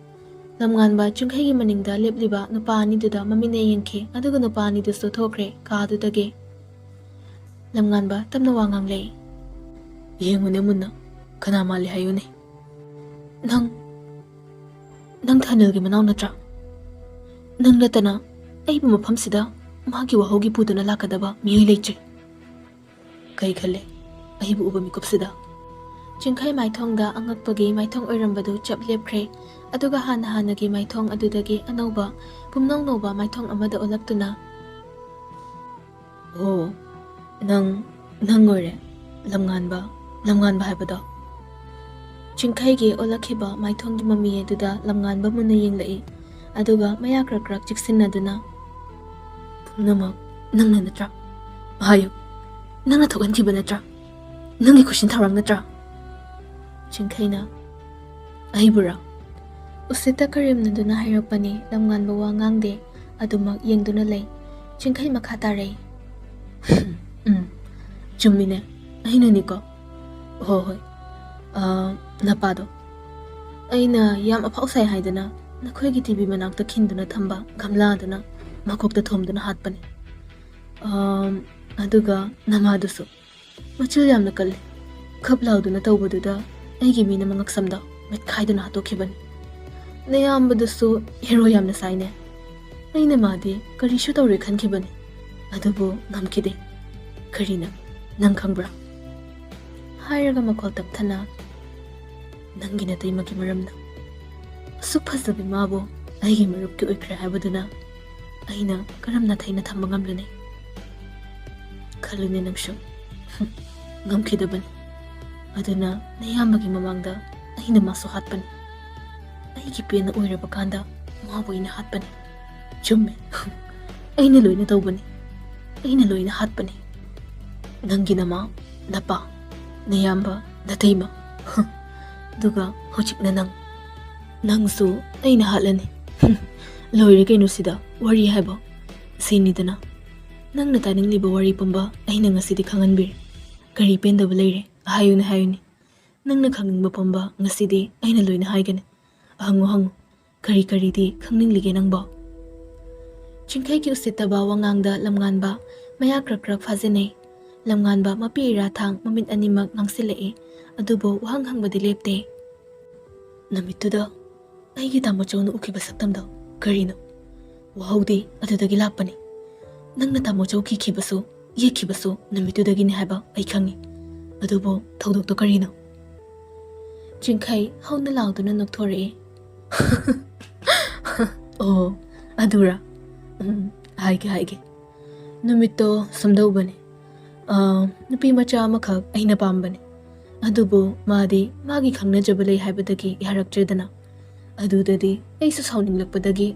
ꯂꯝꯉꯥꯟꯕ ꯆꯤꯡꯈꯩꯒꯤ ꯃꯅꯤꯡꯗ ꯂꯦꯞꯂꯤꯕ ꯅꯨꯄꯥ ꯑꯅꯤꯗꯨꯗ ꯃꯃꯤꯠꯅ ꯌꯦꯡꯈꯤ, ꯑꯗꯨꯒ ꯅꯨꯄꯥ ꯑꯅꯤꯗꯨꯁꯨ ꯊꯣꯛꯈ꯭ꯔꯦ ꯀꯥꯗꯨꯗꯒꯤ꯫ ꯂꯝꯉꯥꯟꯕ ꯇꯞꯅ ꯋꯥ ꯉꯥꯡꯂꯛꯏ꯫ "ꯌꯦꯡꯉꯨꯅꯦ ꯃꯨꯟꯅ, ꯀꯅꯥ ꯃꯥꯜꯂꯤ ꯍꯥꯏꯌꯨꯅꯦ? ꯅꯪ, ꯅꯪ ꯊꯥꯏꯅꯦꯜꯒꯤ ꯃꯅꯥꯎ ꯅꯠꯇ꯭ꯔꯥ? ꯅꯪ ꯅꯠꯇꯅ ꯑꯩꯕꯨ ꯃꯐꯝꯁꯤꯗ ꯃꯥꯒꯤ ꯋꯥꯍꯧꯒꯤ ꯄꯨꯗꯨꯅ ꯂꯥꯛꯀꯗꯕ ꯃꯤꯑꯣꯏ ꯂꯩꯇ꯭ꯔꯤ꯫ ꯀꯩ ꯈꯜꯂꯦ ꯑꯩꯕꯨ ꯎꯕ ꯃꯤꯀꯨꯞꯁꯤꯗ?" ꯆꯤꯡꯈꯩ ꯃꯥꯏꯊꯣꯡꯗ ꯑꯉꯛꯄꯒꯤ ꯃꯥꯏꯊꯣꯡ ꯑꯣꯏꯔꯝꯕꯗꯨ ꯆꯞ ꯂꯦꯞꯈ꯭ꯔꯦ, ꯑꯗꯨꯒ ꯍꯥꯟꯅ ꯍꯥꯟꯅꯒꯤ ꯃꯥꯏꯊꯣꯡ ꯑꯗꯨꯗꯒꯤ ꯑꯅꯧꯕ, ꯄꯨꯝꯅꯧ ꯅꯧꯕ ꯃꯥꯏꯊꯣꯡ ꯑꯃꯗ ꯑꯣꯜꯂꯛꯇꯨꯅ, "ꯑꯣ, ꯅꯪ, ꯅꯪ ꯑꯣꯏꯔꯦ, ꯂꯝꯉꯥꯟꯕ, ꯂꯝꯉꯥꯟꯕ ꯍꯥꯏꯕꯗꯣ?" ꯆꯤꯡꯈꯩꯒꯤ ꯑꯣꯜꯂꯛꯈꯤꯕ ꯃꯥꯏꯊꯣꯡꯒꯤ ꯃꯃꯤ ꯑꯗꯨꯗ ꯂꯝꯉꯥꯟꯕ ꯃꯨꯟꯅ ꯌꯦꯡꯂꯛꯏ, ꯑꯗꯨꯒ ꯃꯌꯥ ꯀ꯭ꯔꯛ ꯀ꯭ꯔꯛ ꯆꯤꯛꯁꯤꯟꯅꯗꯨꯅ, "ꯄꯨꯝꯅꯃꯛ ꯅꯪꯅ ꯅꯠꯇ꯭ꯔꯥ? ꯍꯥꯏꯌꯨ, ꯅꯪꯅ ꯊꯣꯛꯍꯟꯈꯤꯕ ꯅꯠꯇ꯭ꯔꯥ? ꯅꯪꯒꯤ ꯈꯨꯠꯁꯤꯟ ꯊꯧꯔꯥꯡ ꯅꯠꯇ꯭ꯔꯥ? ꯆꯤꯡꯈꯩꯅ, "ꯑꯩꯕꯨꯔꯥ?" ꯎꯁꯤꯠꯇ ꯀꯔꯦꯝꯅꯗꯨꯅ ꯍꯥꯏꯔꯛꯄꯅꯤ꯫ ꯂꯝꯉꯥꯟꯕ ꯋꯥ ꯉꯥꯡꯗꯦ, ꯑꯗꯨꯃꯛ ꯌꯦꯡꯗꯨꯅ ꯂꯩ꯫ ꯆꯤꯡꯈꯩ ꯃꯈꯥ ꯇꯥꯔꯛꯏ, "ꯎꯝ, ꯆꯨꯝꯃꯤꯅꯦ, ꯑꯩꯅꯅꯤꯀꯣ꯫ ꯍꯣ ꯍꯣꯏ, ꯑꯥ, ꯅꯄꯥꯗꯣ꯫ ꯑꯩꯅ ꯌꯥꯝ ꯑꯐꯥꯎ ꯁꯥꯏ ꯍꯥꯏꯗꯅ ꯅꯈꯣꯏꯒꯤ ꯇꯤꯚꯤ ꯃꯅꯥꯛꯇ ꯈꯤꯟꯗꯨꯅ ꯊꯝꯕ ꯒꯝꯂꯥꯗꯨꯅ ꯃꯀꯣꯛꯇ ꯊꯣꯝꯗꯨꯅ ꯍꯥꯠꯄꯅꯤ꯫ ꯑꯥꯝ, ꯑꯗꯨꯒ ꯅꯃꯥꯗꯨꯁꯨ ꯃꯆꯤꯜ ꯌꯥꯝꯅ ꯀꯜꯂꯤ꯫ ꯈꯞ ꯂꯥꯎꯗꯨꯅ ꯇꯧꯕꯗꯨꯗ ꯑꯩꯒꯤ ꯃꯤꯅ ꯃꯉꯛꯁꯝꯗ ꯃꯦꯠꯈꯥꯏꯗꯨꯅ ꯍꯥꯠꯇꯣꯛꯈꯤꯕꯅꯤ꯫ ꯅꯌꯥꯝꯕꯗꯨꯁꯨ ꯍꯦꯔꯣ ꯌꯥꯝꯅ ꯁꯥꯏꯅꯦ꯫ ꯑꯩꯅ ꯃꯥꯗꯤ ꯀꯔꯤꯁꯨ ꯇꯧꯔꯣꯏ ꯈꯟꯈꯤꯕꯅꯤ, ꯑꯗꯨꯕꯨ ꯉꯝꯈꯤꯗꯦ꯫ ꯀꯔꯤꯅ? ꯅꯪ ꯈꯪꯕ꯭ꯔꯥ?" ꯍꯥꯏꯔꯒ ꯃꯈꯣꯜ ꯇꯞꯊꯅ, "ꯅꯪꯒꯤ ꯅꯇꯩꯃꯒꯤ ꯃꯔꯝꯅ꯫ ꯑꯁꯨꯛ ꯐꯖꯕꯤ ꯃꯥꯕꯨ ꯑꯩꯒꯤ ꯃꯔꯨꯞꯀꯤ ꯑꯣꯏꯈ꯭ꯔꯦ ꯍꯥꯏꯕꯗꯨꯅ ꯑꯩꯅ ꯀꯔꯝꯅ ꯊꯩꯅ ꯊꯝꯕ ꯉꯝꯂꯨꯅꯤ? ꯈꯜꯂꯨꯅꯦ ꯅꯪꯁꯨ꯫" "ꯉꯝꯈꯤꯗꯕꯅꯤ꯫ ꯑꯗꯨꯅ ꯅꯌꯥꯝꯕꯒꯤ ꯃꯃꯥꯡꯗ ꯑꯩꯅ ꯃꯥꯁꯨ ꯍꯥꯠꯄꯅꯤ꯫ ꯑꯩꯒꯤ ꯄꯦꯟꯅ ꯑꯣꯏꯔꯕ ꯀꯥꯟꯗ ꯃꯥꯕꯨ ꯑꯩꯅ ꯍꯥꯠꯄꯅꯤ꯫ ꯆꯨꯝꯃꯦ꯫ ꯑꯩꯅ ꯂꯣꯏꯅ ꯇꯧꯕꯅꯤ꯫ ꯑꯩꯅ ꯂꯣꯏꯅ ꯍꯥꯠꯄꯅꯤ꯫ ꯅꯪꯒꯤ ꯅꯃꯥ, ꯅꯄꯥ, ꯅꯌꯥꯝꯕ, ꯅꯇꯩꯃ꯫ ꯑꯗꯨꯒ ꯍꯧꯖꯤꯛꯅ ꯅꯪ꯫ ꯅꯪꯁꯨ ꯑꯩꯅ ꯍꯥꯠꯂꯅꯤ꯫ ꯂꯣꯏꯔꯦ ꯀꯩꯅꯣ ꯁꯤꯗ ꯋꯥꯔꯤ ꯍꯥꯏꯕ꯫ ꯁꯤꯅꯤꯗꯅ꯫ ꯅꯪꯅ ꯇꯥꯅꯤꯡꯂꯤꯕ ꯋꯥꯔꯤ ꯄꯨꯝꯕ ꯑꯩꯅ ꯉꯁꯤꯗꯤ ꯈꯪꯍꯟꯕꯤꯔꯦ꯫ ꯀꯔꯤ ꯄꯦꯟꯗꯕ ꯂꯩꯔꯦ? ꯍꯥꯏꯌꯨꯅꯦ, ꯍꯥꯏꯌꯨꯅꯦ꯫ ꯅꯪꯅ ꯈꯪꯅꯤꯡꯕ ꯄꯨꯝꯕ ꯉꯁꯤꯗꯤ ꯑꯩꯅ ꯂꯣꯏꯅ ꯍꯥꯏꯒꯅꯤ꯫ ꯍꯪꯉꯨ, ꯍꯪꯉꯨ꯫ ꯀꯔꯤ ꯀꯔꯤꯗꯤ ꯈꯪꯅꯤꯡꯂꯤꯒꯦ ꯅꯪꯕꯣ?" ꯆꯤꯡꯈꯩꯒꯤ ꯎꯁꯤꯠꯇꯕ ꯋꯥꯉꯥꯡꯗ ꯂꯝꯉꯥꯟꯕ ꯃꯌꯥ ꯀ꯭ꯔꯛ ꯀ꯭ꯔꯛ ꯐꯥꯖꯤꯟꯅꯩ꯫ ꯂꯝꯉꯥꯟꯕ ꯃꯄꯤ ꯏꯔꯥ ꯊꯥꯡ ꯃꯃꯤꯠ ꯑꯅꯤꯃꯛ ꯉꯥꯡꯁꯤꯜꯂꯛꯏ, ꯑꯗꯨꯕꯨ ꯋꯥꯍꯪ ꯍꯪꯕꯗꯤ ꯂꯦꯞꯇꯦ꯫ "ꯅꯨꯃꯤꯠꯇꯨꯗ ꯑꯩꯒꯤ ꯇꯥꯃꯣ ꯆꯧꯅ ꯎꯈꯤꯕ ꯁꯛꯇꯝꯗꯣ ꯀꯔꯤꯅꯣ? ꯋꯥꯍꯧꯗꯤ ꯑꯗꯨꯗꯒꯤ ꯂꯥꯛꯄꯅꯤ꯫ ꯅꯪꯅ ꯇꯥꯃꯣ ꯆꯧ ꯀꯤꯈꯤꯕꯁꯨ, ꯌꯦꯛꯈꯤꯕꯁꯨ ꯅꯨꯃꯤꯠꯇꯨꯗꯒꯤꯅꯤ ꯍꯥꯏꯕ ꯑꯩ ꯈꯪꯉꯤ꯫ ꯑꯗꯨꯕꯨ ꯊꯧꯗꯣꯛꯇꯣ ꯀꯔꯤꯅꯣ?" ꯆꯤꯡꯈꯩ ꯍꯧꯅ ꯂꯥꯎꯗꯨꯅ ꯅꯣꯛꯊꯣꯔꯛꯏ꯫ "ꯑꯣ, ꯑꯗꯨꯔꯥ? ꯎꯝ, ꯍꯥꯏꯒꯦ, ꯍꯥꯏꯒꯦ꯫ ꯅꯨꯃꯤꯠꯇꯣ ꯁꯨꯝꯗꯧꯕꯅꯤ꯫ ꯑꯥ, ꯅꯨꯄꯤ ꯃꯆꯥ ꯑꯃꯈꯛ ꯑꯩꯅ ꯄꯥꯝꯕꯅꯤ꯫ ꯑꯗꯨꯕꯨ ꯃꯥꯗꯤ ꯃꯥꯒꯤ ꯈꯪꯅꯖꯕ ꯂꯩ ꯍꯥꯏꯕꯗꯒꯤ ꯌꯥꯔꯛꯇ꯭ꯔꯦꯗꯅ꯫ ꯑꯗꯨꯗꯗꯤ ꯑꯩꯁꯨ ꯁꯥꯎꯅꯤꯡꯂꯛꯄꯗꯒꯤ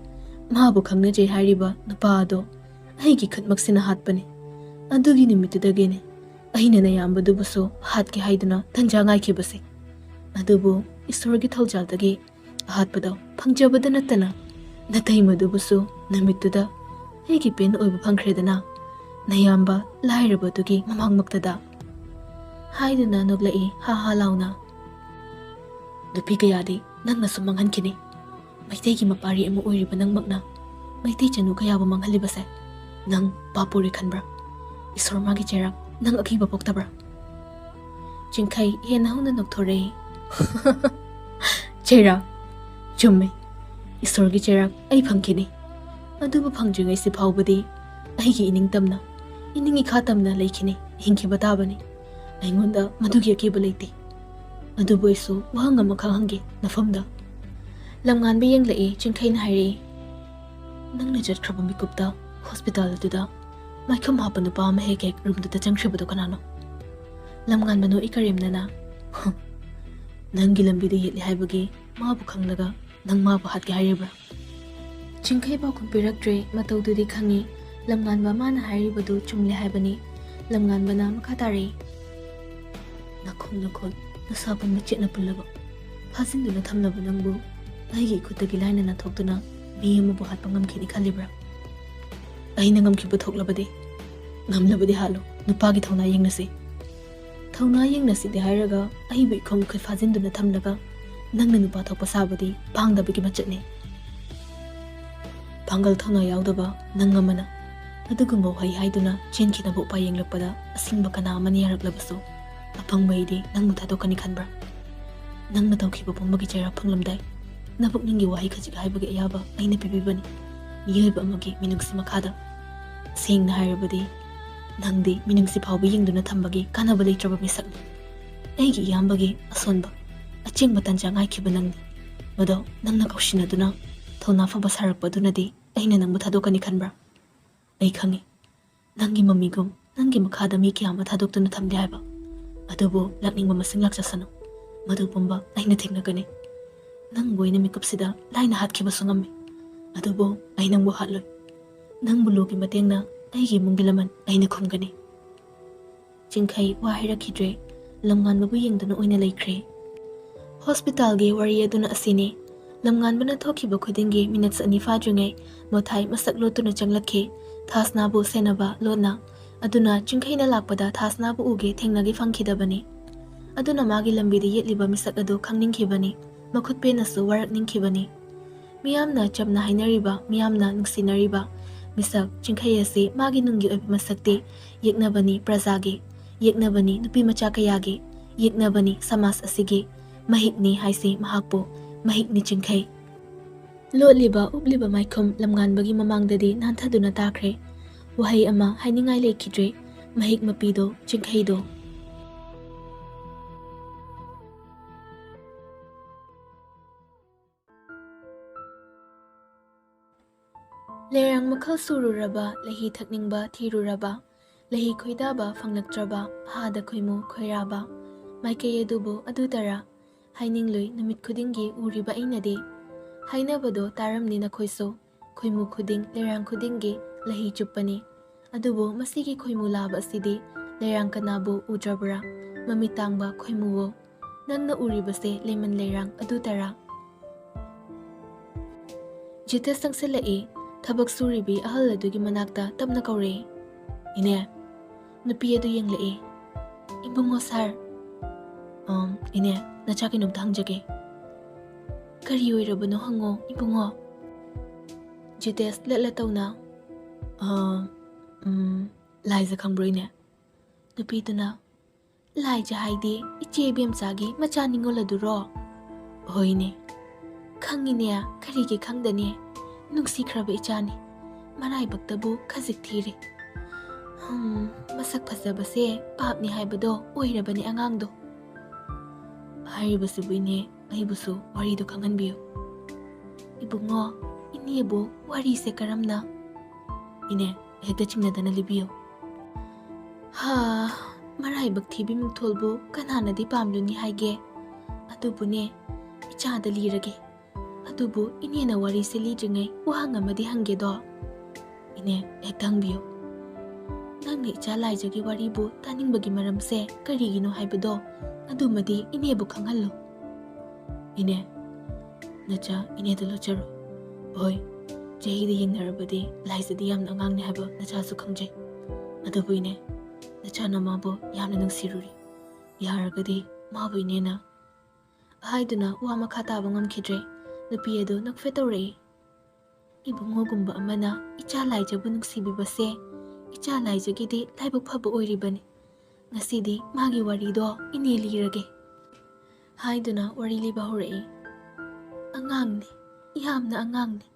ꯃꯥꯕꯨ ꯈꯪꯅꯖꯩ ꯍꯥꯏꯔꯤꯕ ꯅꯨꯄꯥ ꯑꯗꯣ ꯑꯩꯒꯤ ꯈꯨꯠꯃꯛꯁꯤꯅ ꯍꯥꯠꯄꯅꯤ꯫ ꯑꯗꯨꯒꯤ ꯅꯨꯃꯤꯠꯇꯨꯗꯒꯤꯅꯤ ꯑꯩꯅ ꯅꯌꯥꯝꯕꯗꯨꯕꯨꯁꯨ ꯍꯥꯠꯀꯦ ꯍꯥꯏꯗꯨꯅ ꯇꯟꯖꯥ ꯉꯥꯏꯈꯤꯕꯁꯦ꯫ ꯑꯗꯨꯕꯨ ꯏꯁꯣꯔꯒꯤ ꯊꯧꯖꯥꯜꯗꯒꯤ ꯑꯍꯥꯠꯄꯗꯣ ꯐꯪꯖꯕꯗ ꯅꯠꯇꯅ ꯅꯇꯩꯃꯗꯨꯕꯨꯁꯨ ꯅꯨꯃꯤꯠꯇꯨꯗ ꯑꯩꯒꯤ ꯄꯦꯟ ꯑꯣꯏꯕ ꯐꯪꯈ꯭ꯔꯦꯗꯅ, ꯅꯌꯥꯝꯕ ꯂꯥꯏꯔꯕꯗꯨꯒꯤ ꯃꯃꯥꯡꯃꯛꯇꯗ꯫ ꯍꯥꯏꯗꯨꯅ ꯅꯣꯛꯂꯛꯏ ꯍꯥ ꯍꯥ ꯂꯥꯎꯅ꯫ ꯅꯨꯄꯤ ꯀꯌꯥꯗꯤ ꯅꯪꯅꯁꯨ ꯃꯥꯡꯍꯟꯈꯤꯅꯤ꯫ ꯃꯩꯇꯩꯒꯤ ꯃꯄꯥꯔꯤ ꯑꯃ ꯑꯣꯏꯔꯤꯕ ꯅꯪꯃꯛꯅ ꯃꯩꯇꯩ ꯆꯅꯨ ꯀꯌꯥꯕꯨ ꯃꯥꯡꯍꯜꯂꯤꯕꯁꯦ ꯅꯪ ꯄꯥꯞ ꯄꯨꯔꯦ ꯈꯟꯕ꯭ꯔꯥ? ꯏꯁꯣꯔ ꯃꯥꯒꯤ ꯆꯩꯔꯥꯛ ꯅꯪ ꯑꯀꯤꯕ ꯄꯣꯛꯇꯕ꯭ꯔꯥ? ꯆꯤꯡꯈꯩ ꯍꯦꯟꯅ ꯍꯧꯅ ꯅꯣꯛꯊꯣꯔꯛꯏ꯫ ꯆꯩꯔꯥꯛ? ꯆꯨꯝꯃꯦ, ꯏꯁꯣꯔꯒꯤ ꯆꯩꯔꯥꯛ ꯑꯩ ꯐꯪꯈꯤꯅꯤ꯫ ꯑꯗꯨꯕꯨ ꯐꯪꯗ꯭ꯔꯤꯉꯩꯁꯤ ꯐꯥꯎꯕꯗꯤ ꯑꯩꯒꯤ ꯏꯅꯤꯡꯇꯝꯅ, ꯏꯅꯤꯡ ꯏꯈꯥ ꯇꯝꯅ ꯂꯩꯈꯤꯅꯤ, ꯍꯤꯡꯈꯤꯕ ꯇꯥꯕꯅꯤ꯫ ꯑꯩꯉꯣꯟꯗ ꯃꯗꯨꯒꯤ ꯑꯀꯤꯕ ꯂꯩꯇꯦ꯫ ꯑꯗꯨꯕꯨ ꯑꯩꯁꯨ ꯋꯥꯍꯪ ꯑꯃꯈꯛ ꯍꯪꯒꯦ ꯅꯐꯝꯗ꯫ ꯂꯝꯉꯥꯟꯕ ꯌꯦꯡꯂꯛꯏ, ꯆꯤꯡꯈꯩꯅ ꯍꯥꯏꯔꯛꯏ, ꯅꯪꯅ ꯆꯠꯈ꯭ꯔꯕ ꯃꯤꯀꯨꯞꯇ ꯍꯣꯁꯄꯤꯇꯥꯜ ꯑꯗꯨꯗ ꯃꯥꯏꯈꯨꯝ ꯍꯥꯞꯄ ꯅꯨꯄꯥ ꯑꯃ ꯍꯦꯛ ꯍꯦꯛ ꯔꯨꯝꯗꯨꯗ ꯆꯪꯈ꯭ꯔꯤꯕꯗꯣ ꯀꯅꯥꯅꯣ? ꯂꯝꯉꯥꯟꯕ ꯅꯣꯛꯏ ꯀꯔꯦꯝꯅꯅ, ꯅꯪꯒꯤ ꯂꯝꯕꯤꯗ ꯌꯦꯠꯂꯤ ꯍꯥꯏꯕꯒꯤ ꯃꯥꯕꯨ ꯈꯪꯂꯒ ꯅꯪ ꯃꯥꯕꯨ ꯍꯥꯠꯀꯦ ꯍꯥꯏꯔꯤꯕ꯭ꯔꯥ? ꯆꯤꯡꯈꯩ ꯄꯥꯎꯈꯨꯝ ꯄꯤꯔꯛꯇ꯭ꯔꯦ꯫ ꯃꯇꯧꯗꯨꯗꯤ ꯈꯪꯉꯤ꯫ ꯂꯝꯉꯥꯟꯕ ꯃꯥꯅ ꯍꯥꯏꯔꯤꯕꯗꯨ ꯆꯨꯝꯂꯦ ꯍꯥꯏꯕꯅꯤ꯫ ꯂꯝꯉꯥꯟꯕꯅ ꯃꯈꯥ ꯇꯥꯔꯛꯏ, ꯅꯈꯣꯡ ꯅꯈꯨꯠ ꯅꯁꯥ ꯄꯨꯝꯅ ꯆꯦꯠꯅ ꯄꯨꯜꯂꯕ ꯐꯥꯖꯤꯟꯗꯨꯅ ꯊꯝꯂꯕ ꯅꯪꯕꯨ ꯑꯩꯒꯤ ꯏꯈꯨꯠꯇꯒꯤ ꯂꯥꯏꯅ ꯅꯥꯟꯊꯣꯛꯇꯨꯅ ꯃꯤ ꯑꯃꯕꯨ ꯍꯥꯠꯄ ꯉꯝꯈꯤꯅꯤ ꯈꯜꯂꯤꯕ꯭ꯔꯥ? ꯑꯩꯅ ꯉꯝꯈꯤꯕ ꯊꯣꯛꯂꯕꯗꯤ, ꯉꯝꯂꯕꯗꯤ ꯍꯥꯠꯂꯨ, ꯅꯨꯄꯥꯒꯤ ꯊꯧꯅꯥ ꯌꯦꯡꯅꯁꯤ꯫ ꯊꯧꯅꯥ ꯌꯦꯡꯅꯁꯤꯗꯤ ꯍꯥꯏꯔꯒ ꯑꯩꯕꯨ ꯏꯈꯣꯡ ꯏꯈꯨꯠ ꯐꯥꯖꯤꯟꯗꯨꯅ ꯊꯝꯂꯒ ꯅꯪꯅ ꯅꯨꯄꯥ ꯊꯣꯛꯄ ꯁꯥꯕꯗꯤ ꯄꯥꯡꯗꯕꯒꯤ ꯃꯆꯠꯅꯤ꯫ ꯄꯥꯡꯒꯜ ꯊꯧꯅꯥ ꯌꯥꯎꯗꯕ ꯅꯪ ꯑꯃꯅ ꯑꯗꯨꯒꯨꯝꯕ ꯋꯥꯍꯩ ꯍꯥꯏꯗꯨꯅ ꯆꯦꯟꯈꯤꯅꯕ ꯎꯄꯥꯏ ꯌꯦꯡꯂꯛꯄꯗ ꯑꯁꯤꯡꯕ ꯀꯅꯥ ꯑꯃꯅ ꯌꯥꯔꯛꯂꯕꯁꯨ ꯑꯄꯪꯕ ꯑꯩꯗꯤ ꯅꯪꯕꯨ ꯊꯥꯗꯣꯛꯀꯅꯤ ꯈꯟꯕ꯭ꯔꯥ? ꯅꯪꯅ ꯇꯧꯈꯤꯕ ꯄꯨꯝꯕꯒꯤ ꯆꯩꯔꯥꯛ ꯐꯪꯂꯝꯗꯥꯏ꯫ ꯅꯄꯨꯛꯅꯤꯡꯒꯤ ꯋꯥꯍꯩ ꯈꯖꯤꯛ ꯍꯥꯏꯕꯒꯤ ꯑꯌꯥꯕ ꯑꯩꯅ ꯄꯤꯕꯤꯕꯅꯤ ꯃꯤꯑꯣꯏꯕ ꯑꯃꯒꯤ ꯃꯤꯅꯨꯡꯁꯤ ꯃꯈꯥꯗ꯫ ꯁꯦꯡꯅ ꯍꯥꯏꯔꯕꯗꯤ ꯅꯪꯗꯤ ꯃꯤꯅꯨꯡꯁꯤ ꯐꯥꯎꯕ ꯌꯦꯡꯗꯨꯅ ꯊꯝꯕꯒꯤ ꯀꯥꯟꯅꯕ ꯂꯩꯇ꯭ꯔꯕ ꯃꯤꯁꯛꯅꯤ꯫ ꯑꯩꯒꯤ ꯏꯌꯥꯝꯕꯒꯤ ꯑꯁꯣꯟꯕ, ꯑꯆꯦꯡꯕ ꯇꯟꯖꯥ ꯉꯥꯏꯈꯤꯕ ꯅꯪꯅꯤ꯫ ꯃꯗꯣ ꯅꯪꯅ ꯀꯧꯁꯤꯟꯅꯗꯨꯅ ꯊꯧꯅꯥ ꯐꯕ ꯁꯥꯔꯛꯄ ꯑꯗꯨꯅꯗꯤ ꯑꯩꯅ ꯅꯪꯕꯨ ꯊꯥꯗꯣꯛꯀꯅꯤ ꯈꯟꯕ꯭ꯔꯥ? ꯑꯩ ꯈꯪꯏ, ꯅꯪꯒꯤ ꯃꯃꯤꯒꯨꯝ ꯅꯪꯒꯤ ꯃꯈꯥꯗ ꯃꯤ ꯀꯌꯥ ꯑꯃ ꯊꯥꯗꯣꯛꯇꯨꯅ ꯊꯝꯂꯦ ꯍꯥꯏꯕ꯫ ꯑꯗꯨꯕꯨ ꯂꯥꯛꯅꯤꯡꯕ ꯃꯁꯤꯡ ꯂꯥꯛꯆꯁꯅꯨ, ꯃꯗꯨ ꯄꯨꯝꯕ ꯑꯩꯅ ꯊꯦꯡꯅꯒꯅꯤ꯫ ꯅꯪꯕꯨ ꯑꯩꯅ ꯃꯤꯀꯨꯞꯁꯤꯗ ꯂꯥꯏꯅ ꯍꯥꯠꯈꯤꯕꯁꯨ ꯉꯝꯃꯤ, ꯑꯗꯨꯕꯨ ꯑꯩ ꯅꯪꯕꯨ ꯍꯥꯠꯂꯣꯏ꯫ ꯅꯪꯕꯨ ꯂꯨꯒꯤ ꯃꯇꯦꯡꯅ ꯑꯩꯒꯤ ꯏꯃꯨꯡꯒꯤ ꯂꯃꯟ ꯑꯩꯅ ꯈꯨꯝꯒꯅꯤ꯫ ꯆꯤꯡꯈꯩ ꯋꯥ ꯍꯥꯏꯔꯛꯈꯤꯗ꯭ꯔꯦ꯫ ꯂꯝꯉꯥꯟꯕꯕꯨ ꯌꯦꯡꯗꯨꯅ ꯑꯣꯏꯅ ꯂꯩꯈ꯭ꯔꯦ꯫ ꯍꯣꯁꯄꯤꯇꯥꯜꯒꯤ ꯋꯥꯔꯤ ꯑꯗꯨꯅ ꯑꯁꯤꯅꯤ꯫ ꯂꯝꯉꯥꯟꯕꯅ ꯊꯣꯛꯈꯤꯕ ꯈꯨꯗꯤꯡꯒꯤ ꯃꯤꯅꯠꯁ ꯑꯅꯤ ꯐꯥꯗ꯭ꯔꯤꯉꯩ ꯅꯣꯊꯥꯏ ꯃꯁꯛ ꯂꯣꯠꯇꯨꯅ ꯆꯪꯂꯛꯈꯤ꯫ ꯊꯥꯁꯅꯥꯕꯨ ꯁꯦꯟꯅꯕ ꯂꯣꯠꯅ꯫ ꯑꯗꯨꯅ ꯆꯤꯡꯈꯩꯅ ꯂꯥꯛꯄꯗ ꯊꯥꯁꯅꯥꯕꯨ ꯎꯒꯦ ꯊꯦꯡꯅꯒꯦ ꯐꯪꯈꯤꯗꯕꯅꯤ꯫ ꯑꯗꯨꯅ ꯃꯥꯒꯤ ꯂꯝꯕꯤꯗ ꯌꯦꯠꯂꯤꯕ ꯃꯤꯁꯛ ꯑꯗꯨ ꯈꯪꯅꯤꯡꯈꯤꯕꯅꯤ꯫ ꯃꯈꯨꯠ ꯄꯦꯟꯅꯁꯨ ꯋꯥꯔꯛꯅꯤꯡꯈꯤꯕꯅꯤ꯫ ꯃꯤꯌꯥꯝꯅ ꯆꯝꯅ ꯍꯥꯏꯅꯔꯤꯕ, ꯃꯤꯌꯥꯝꯅ ꯅꯨꯡꯁꯤꯅꯔꯤꯕ ꯃꯤꯁꯛ ꯆꯤꯡꯈꯩ ꯑꯁꯤ ꯃꯥꯒꯤ ꯅꯨꯡꯒꯤ ꯑꯣꯏꯕ ꯃꯁꯛꯇꯤ ꯌꯦꯛꯅꯕꯅꯤ ꯄ꯭ꯔꯖꯥꯒꯤ, ꯌꯦꯛꯅꯕꯅꯤ ꯅꯨꯄꯤ ꯃꯆꯥ ꯀꯌꯥꯒꯤ, ꯌꯦꯛꯅꯕꯅꯤ ꯁꯃꯥꯖ ꯑꯁꯤꯒꯤ꯫ ꯃꯍꯤꯛꯅꯤ ꯍꯥꯏꯁꯤ ꯃꯍꯥꯛꯄꯨ, ꯃꯍꯤꯛꯅꯤ ꯆꯤꯡꯈꯩ꯫ ꯂꯣꯠꯂꯤꯕ ꯎꯞꯂꯤꯕ ꯃꯥꯏꯈꯨꯝ ꯂꯝꯉꯥꯟꯕꯒꯤ ꯃꯃꯥꯡꯗꯗꯤ ꯅꯥꯟꯊꯗꯨꯅ ꯇꯥꯈ꯭ꯔꯦ꯫ ꯋꯥꯍꯩ ꯑꯃ ꯍꯥꯏꯅꯤꯡꯉꯥꯏ ꯂꯩꯈꯤꯗ꯭ꯔꯦ꯫ ꯃꯍꯤꯛ ꯃꯄꯤꯗꯣ, ꯆꯤꯡꯈꯩꯗꯣ꯫ ꯂꯩꯔꯥꯡ ꯃꯈꯜ ꯁꯨꯔꯨꯔꯕ, ꯂꯩꯍꯤ ꯊꯛꯅꯤꯡꯕ ꯊꯤꯔꯨꯔꯕ, ꯂꯩꯍꯤ ꯈꯣꯏꯗꯥꯕ ꯐꯪꯂꯛꯇ꯭ꯔꯕ, ꯍꯥꯗ ꯈꯣꯏꯃꯨ ꯈꯣꯏꯔꯥꯕ꯫ ꯃꯥꯏꯀꯩ ꯑꯗꯨꯕꯨ ꯑꯗꯨꯗꯔ? ꯍꯥꯏꯅꯤꯡꯂꯨꯏ ꯅꯨꯃꯤꯠ ꯈꯨꯗꯤꯡꯒꯤ ꯎꯔꯤꯕ ꯑꯩꯅꯗꯤ꯫ ꯍꯥꯏꯅꯕꯗꯣ ꯇꯥꯔꯝꯅꯤ ꯅꯈꯣꯏꯁꯨ, ꯈꯣꯏꯃꯨ ꯈꯨꯗꯤꯡ, ꯂꯩꯔꯥꯡ ꯈꯨꯗꯤꯡꯒꯤ ꯂꯩꯍꯤ ꯆꯨꯞꯄꯅꯤ꯫ ꯑꯗꯨꯕꯨ ꯃꯁꯤꯒꯤ ꯈꯣꯏꯃꯨ ꯂꯥꯕ ꯑꯁꯤꯗꯤ ꯂꯩꯔꯥꯡ ꯀꯅꯥꯕꯨ ꯎꯗ꯭ꯔꯕ꯭ꯔꯥ? ꯃꯃꯤꯠ ꯇꯥꯡꯕ ꯈꯣꯏꯃꯨꯋꯣ꯫ ꯅꯪꯅ ꯎꯔꯤꯕꯁꯦ ꯂꯦꯃꯟ ꯂꯩꯔꯥꯡ ꯑꯗꯨꯇꯔꯥ? ꯖꯤꯇꯁ ꯆꯪꯁꯤꯜꯂꯛꯏ꯫ ꯊꯕꯛ ꯁꯨꯔꯤꯕꯤ ꯑꯍꯜ ꯑꯗꯨꯒꯤ ꯃꯅꯥꯛꯇ ꯇꯞꯅ ꯀꯧꯔꯛꯏ꯫ "ꯏꯅꯦ꯫" ꯅꯨꯄꯤ ꯑꯗꯨ ꯌꯦꯡꯂꯛꯏ꯫ "ꯏꯕꯨꯡꯉꯣ ꯁꯥꯔ꯫" "ꯑꯝ, ꯏꯅꯦ, ꯅꯆꯥ ꯀꯩꯅꯣꯝꯇ ꯍꯪꯖꯒꯦ꯫" "ꯀꯔꯤ ꯑꯣꯏꯔꯕꯅꯣ ꯍꯪꯉꯣ ꯏꯕꯨꯡꯉꯣ꯫" ꯖꯤꯇꯦꯁ ꯂꯠꯂ ꯇꯧꯅ, "ꯑꯝ, ꯎꯝ, ꯂꯥꯏꯖ ꯈꯪꯕ꯭ꯔꯣ ꯏꯅꯦ?" ꯅꯨꯄꯤꯗꯨꯅ, "ꯂꯥꯏꯖ ꯍꯥꯏꯗꯤ ꯏꯆꯦ ꯏꯕꯦꯝꯆꯥꯒꯤ ꯃꯆꯥ ꯅꯤꯉꯣꯜ ꯑꯗꯨꯔꯣ?" "ꯍꯣꯏꯅꯦ꯫" "ꯈꯪꯉꯤꯅꯦ, ꯀꯔꯤꯒꯤ ꯈꯪꯗꯅꯤ? ꯅꯨꯡꯁꯤꯈ꯭ꯔꯕ ꯏꯆꯥꯅꯤ꯫ ꯃꯔꯥꯏꯕꯛꯇꯕꯨ ꯈꯖꯤꯛ ꯊꯤꯔꯦ꯫ ꯍꯝ, ꯃꯁꯛ ꯐꯖꯕꯁꯦ ꯄꯥꯞꯅꯤ ꯍꯥꯏꯕꯗꯣ ꯑꯣꯏꯔꯕꯅꯤ ꯑꯉꯥꯡꯗꯣ꯫" "ꯍꯥꯏꯔꯤꯕꯁꯤꯕꯨ ꯏꯅꯦ, ꯑꯩꯕꯨꯁꯨ ꯋꯥꯔꯤꯗꯨ ꯈꯪꯍꯟꯕꯤꯌꯨ꯫" "ꯏꯕꯨꯡꯉꯣ, ꯏꯅꯦꯕꯨ ꯋꯥꯔꯤꯁꯦ ꯀꯔꯝꯅ?" "ꯏꯅꯦ, ꯍꯦꯛꯇ ꯆꯤꯡꯅꯗꯅ ꯂꯤꯕꯤꯌꯨ꯫" "ꯍꯥ, ꯃꯔꯥꯏꯕꯛ ꯊꯤꯕꯤ ꯃꯤꯡꯊꯣꯜꯕꯨ ꯀꯅꯥꯅꯗꯤ ꯄꯥꯝꯂꯨꯅꯤ ꯍꯥꯏꯒꯦ? ꯑꯗꯨꯕꯨꯅꯦ, ꯏꯆꯥꯗ ꯂꯤꯔꯒꯦ꯫ ꯑꯗꯨꯕꯨ ꯏꯅꯦꯅ ꯋꯥꯔꯤꯁꯦ ꯂꯤꯗ꯭ꯔꯤꯉꯩ ꯋꯥꯍꯪ ꯑꯃꯗꯤ ꯍꯪꯒꯦꯗꯣ?" "ꯏꯅꯦ, ꯍꯦꯛꯇ ꯍꯪꯕꯤꯌꯨ꯫" ꯅꯪꯅ ꯏꯆꯥ ꯂꯥꯏꯖꯒꯤ ꯋꯥꯔꯤꯕꯨ ꯇꯥꯅꯤꯡꯕꯒꯤ ꯃꯔꯝꯁꯦ ꯀꯔꯤꯒꯤꯅꯣ ꯍꯥꯏꯕꯗꯣ ꯑꯗꯨꯃꯗꯤ ꯏꯅꯦꯕꯨ ꯈꯪꯍꯜꯂꯨ꯫ ꯏꯅꯦ, ꯅꯆꯥ ꯏꯅꯦꯗ ꯂꯣꯠꯆꯔꯣ꯫ ꯍꯣꯏ, ꯆꯍꯤꯗ ꯌꯦꯡꯅꯔꯕꯗꯤ ꯂꯥꯏꯖꯗꯤ ꯌꯥꯝꯅ ꯑꯉꯥꯡꯅꯤ ꯍꯥꯏꯕ ꯅꯆꯥꯁꯨ ꯈꯪꯖꯩ꯫ ꯑꯗꯨꯕꯨ ꯏꯅꯦ, ꯅꯆꯥꯅ ꯃꯥꯕꯨ ꯌꯥꯝꯅ ꯅꯨꯡꯁꯤꯔꯨꯔꯤ꯫ ꯌꯥꯔꯒꯗꯤ ꯃꯥꯕꯨ ꯏꯅꯦꯅ ꯍꯥꯏꯗꯨꯅ ꯋꯥ ꯃꯈꯥ ꯇꯥꯕ ꯉꯝꯈꯤꯗ꯭ꯔꯦ꯫ ꯅꯨꯄꯤ ꯑꯗꯨ ꯅꯣꯛꯐꯦꯠ ꯇꯧꯔꯛꯏ꯫ ꯏꯕꯨꯡꯉꯣꯒꯨꯝꯕ ꯑꯃꯅ ꯏꯆꯥ ꯂꯥꯏꯖꯕꯨ ꯅꯨꯡꯁꯤꯕꯤꯕꯁꯦ ꯏꯆꯥ ꯂꯥꯏꯖꯒꯤꯗꯤ ꯂꯥꯏꯕꯛ ꯐꯕ ꯑꯣꯏꯔꯤꯕꯅꯤ꯫ ꯉꯁꯤꯗꯤ ꯃꯥꯒꯤ ꯋꯥꯔꯤꯗꯣ ꯏꯅꯦ ꯂꯤꯔꯒꯦ꯫ ꯍꯥꯏꯗꯨꯅ ꯋꯥꯔꯤ ꯂꯤꯕ ꯍꯧꯔꯛꯏ꯫ ꯑꯉꯥꯡꯅꯤ, ꯌꯥꯝꯅ ꯑꯉꯥꯡꯅꯤ꯫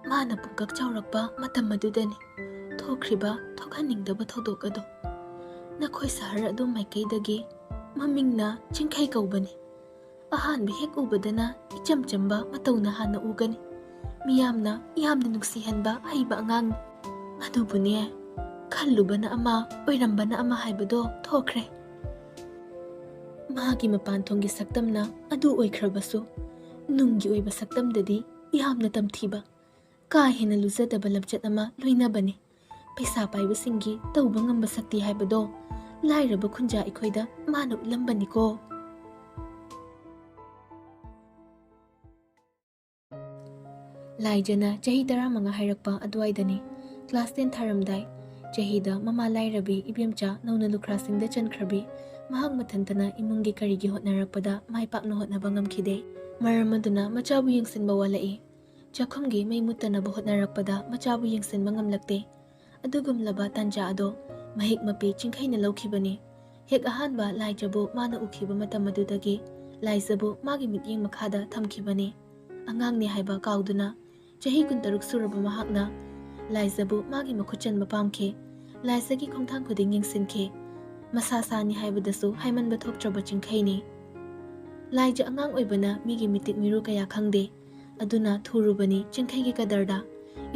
ꯃꯥꯅ ꯄꯨꯡꯀꯛ ꯆꯥꯎꯔꯛꯄ ꯃꯇꯝ ꯑꯗꯨꯗꯅꯤ ꯊꯣꯛꯈ꯭ꯔꯤꯕ ꯊꯣꯛꯍꯟꯅꯤꯡꯗꯕ ꯊꯧꯗꯣꯛ ꯑꯗꯣ꯫ ꯅꯈꯣꯏ ꯁꯍꯔ ꯑꯗꯨ ꯃꯥꯏꯀꯩꯗꯒꯤ ꯃꯃꯤꯡꯅ ꯆꯤꯡꯈꯩ ꯀꯧꯕꯅꯤ꯫ ꯑꯍꯥꯟꯕ ꯍꯦꯛ ꯎꯕꯗꯅ ꯏꯆꯝ ꯆꯝꯕ ꯃꯇꯧꯅ ꯍꯥꯟꯅ ꯎꯒꯅꯤ꯫ ꯃꯤꯌꯥꯝꯅ ꯌꯥꯝꯅ ꯅꯨꯡꯁꯤꯍꯟꯕ ꯍꯩꯕ ꯑꯉꯥꯡꯅꯤ꯫ ꯑꯗꯨꯕꯨꯅꯦ, ꯈꯜꯂꯨꯕꯅ ꯑꯃ, ꯑꯣꯏꯔꯝꯕꯅ ꯑꯃ ꯍꯥꯏꯕꯗꯣ ꯊꯣꯛꯈ꯭ꯔꯦ꯫ ꯃꯥꯒꯤ ꯃꯄꯥꯟ ꯊꯣꯡꯒꯤ ꯁꯛꯇꯝꯅ ꯑꯗꯨ ꯑꯣꯏꯈ꯭ꯔꯕꯁꯨ, ꯅꯨꯡꯒꯤ ꯑꯣꯏꯕ ꯁꯛꯇꯝꯗꯗꯤ ꯌꯥꯝꯅ ꯇꯝꯊꯤꯕ, ꯀꯥ ꯍꯦꯟꯅ ꯂꯨꯖꯗꯕ ꯂꯝꯆꯠ ꯑꯃ ꯂꯣꯏꯅꯕꯅꯤ꯫ ꯄꯩꯁꯥ ꯄꯥꯏꯕꯁꯤꯡꯒꯤ ꯇꯧꯕ ꯉꯝꯕ ꯁꯛꯇꯤ ꯍꯥꯏꯕꯗꯣ ꯂꯥꯏꯔꯕ ꯈꯨꯟꯖꯥ ꯑꯩꯈꯣꯏꯗ ꯃꯥꯅ ꯎꯠꯂꯝꯕꯅꯤꯀꯣ꯫ ꯂꯥꯏꯖꯅ ꯆꯍꯤ ꯇꯔꯥꯃꯉꯥ ꯍꯥꯏꯔꯛꯄ ꯑꯗꯨꯋꯥꯏꯗꯅꯤ꯫ Class ten ꯊꯥꯔꯝꯗꯥꯏ꯫ ꯆꯍꯤꯗ ꯃꯃꯥ ꯂꯥꯏꯔꯕꯤ ꯏꯕꯦꯝꯆꯥ ꯅꯧꯅ ꯂꯨꯈ꯭ꯔꯥꯁꯤꯡꯗ ꯆꯟꯈ꯭ꯔꯕꯤ꯫ ꯃꯍꯥꯛ ꯃꯊꯟꯇꯅ ꯏꯃꯨꯡꯒꯤ ꯀꯔꯤꯒꯤ ꯍꯣꯠꯅꯔꯛꯄꯗ ꯃꯥꯏ ꯄꯥꯛꯅ ꯍꯣꯠꯅꯕ ꯉꯝꯈꯤꯗꯦ꯫ ꯃꯔꯝ ꯑꯗꯨꯅ ꯃꯆꯥꯕꯨ ꯌꯦꯡꯁꯤꯟꯕ ꯋꯥꯠꯂꯛꯏ꯫ ꯆꯥꯛꯈꯨꯝꯒꯤ ꯃꯩ ꯃꯨꯠꯇꯅꯕ ꯍꯣꯠꯅꯔꯛꯄꯗ ꯃꯆꯥꯕꯨ ꯌꯦꯡꯁꯤꯟꯕ ꯉꯝꯂꯛꯇꯦ꯫ ꯑꯗꯨꯒꯨꯝꯂꯕ ꯇꯥꯟꯖꯥ ꯑꯗꯣ ꯃꯍꯤꯛ ꯃꯄꯤ ꯆꯤꯡꯈꯩꯅ ꯂꯧꯈꯤꯕꯅꯤ꯫ ꯍꯦꯛ ꯑꯍꯥꯟꯕ ꯂꯥꯏꯖꯕꯨ ꯃꯥꯅ ꯎꯈꯤꯕ ꯃꯇꯝ ꯑꯗꯨꯗꯒꯤ ꯂꯥꯏꯖꯕꯨ ꯃꯥꯒꯤ ꯃꯤꯠꯌꯦꯡ ꯃꯈꯥꯗ ꯊꯝꯈꯤꯕꯅꯤ꯫ ꯑꯉꯥꯡꯅꯤ ꯍꯥꯏꯕ ꯀꯥꯎꯗꯨꯅ ꯆꯍꯤ ꯀꯨꯟꯇꯔꯨꯛ ꯁꯨꯔꯕ ꯃꯍꯥꯛꯅ ꯂꯥꯏꯖꯕꯨ ꯃꯥꯒꯤ ꯃꯈꯨꯠ ꯆꯟꯕ ꯄꯥꯝꯈꯤ꯫ ꯂꯥꯏꯖꯒꯤ ꯈꯣꯡꯊꯥꯡ ꯈꯨꯗꯤꯡ ꯌꯦꯡꯁꯤꯟꯈꯤ꯫ ꯃꯁꯥ ꯁꯥꯅꯤ ꯍꯥꯏꯕꯗꯁꯨ ꯍꯥꯏꯃꯟꯕ ꯊꯣꯛꯇ꯭ꯔꯕ ꯆꯤꯡꯈꯩꯅꯤ꯫ ꯂꯥꯏꯖ ꯑꯉꯥꯡ ꯑꯣꯏꯕꯅ ꯃꯤꯒꯤ ꯃꯤꯇꯤꯛ ꯃꯤꯔꯨ ꯀꯌꯥ ꯈꯪꯗꯦ꯫ ꯑꯗꯨꯅ ꯊꯨꯔꯨꯕꯅꯤ ꯆꯤꯡꯈꯩꯒꯤ ꯀꯗꯔꯗ꯫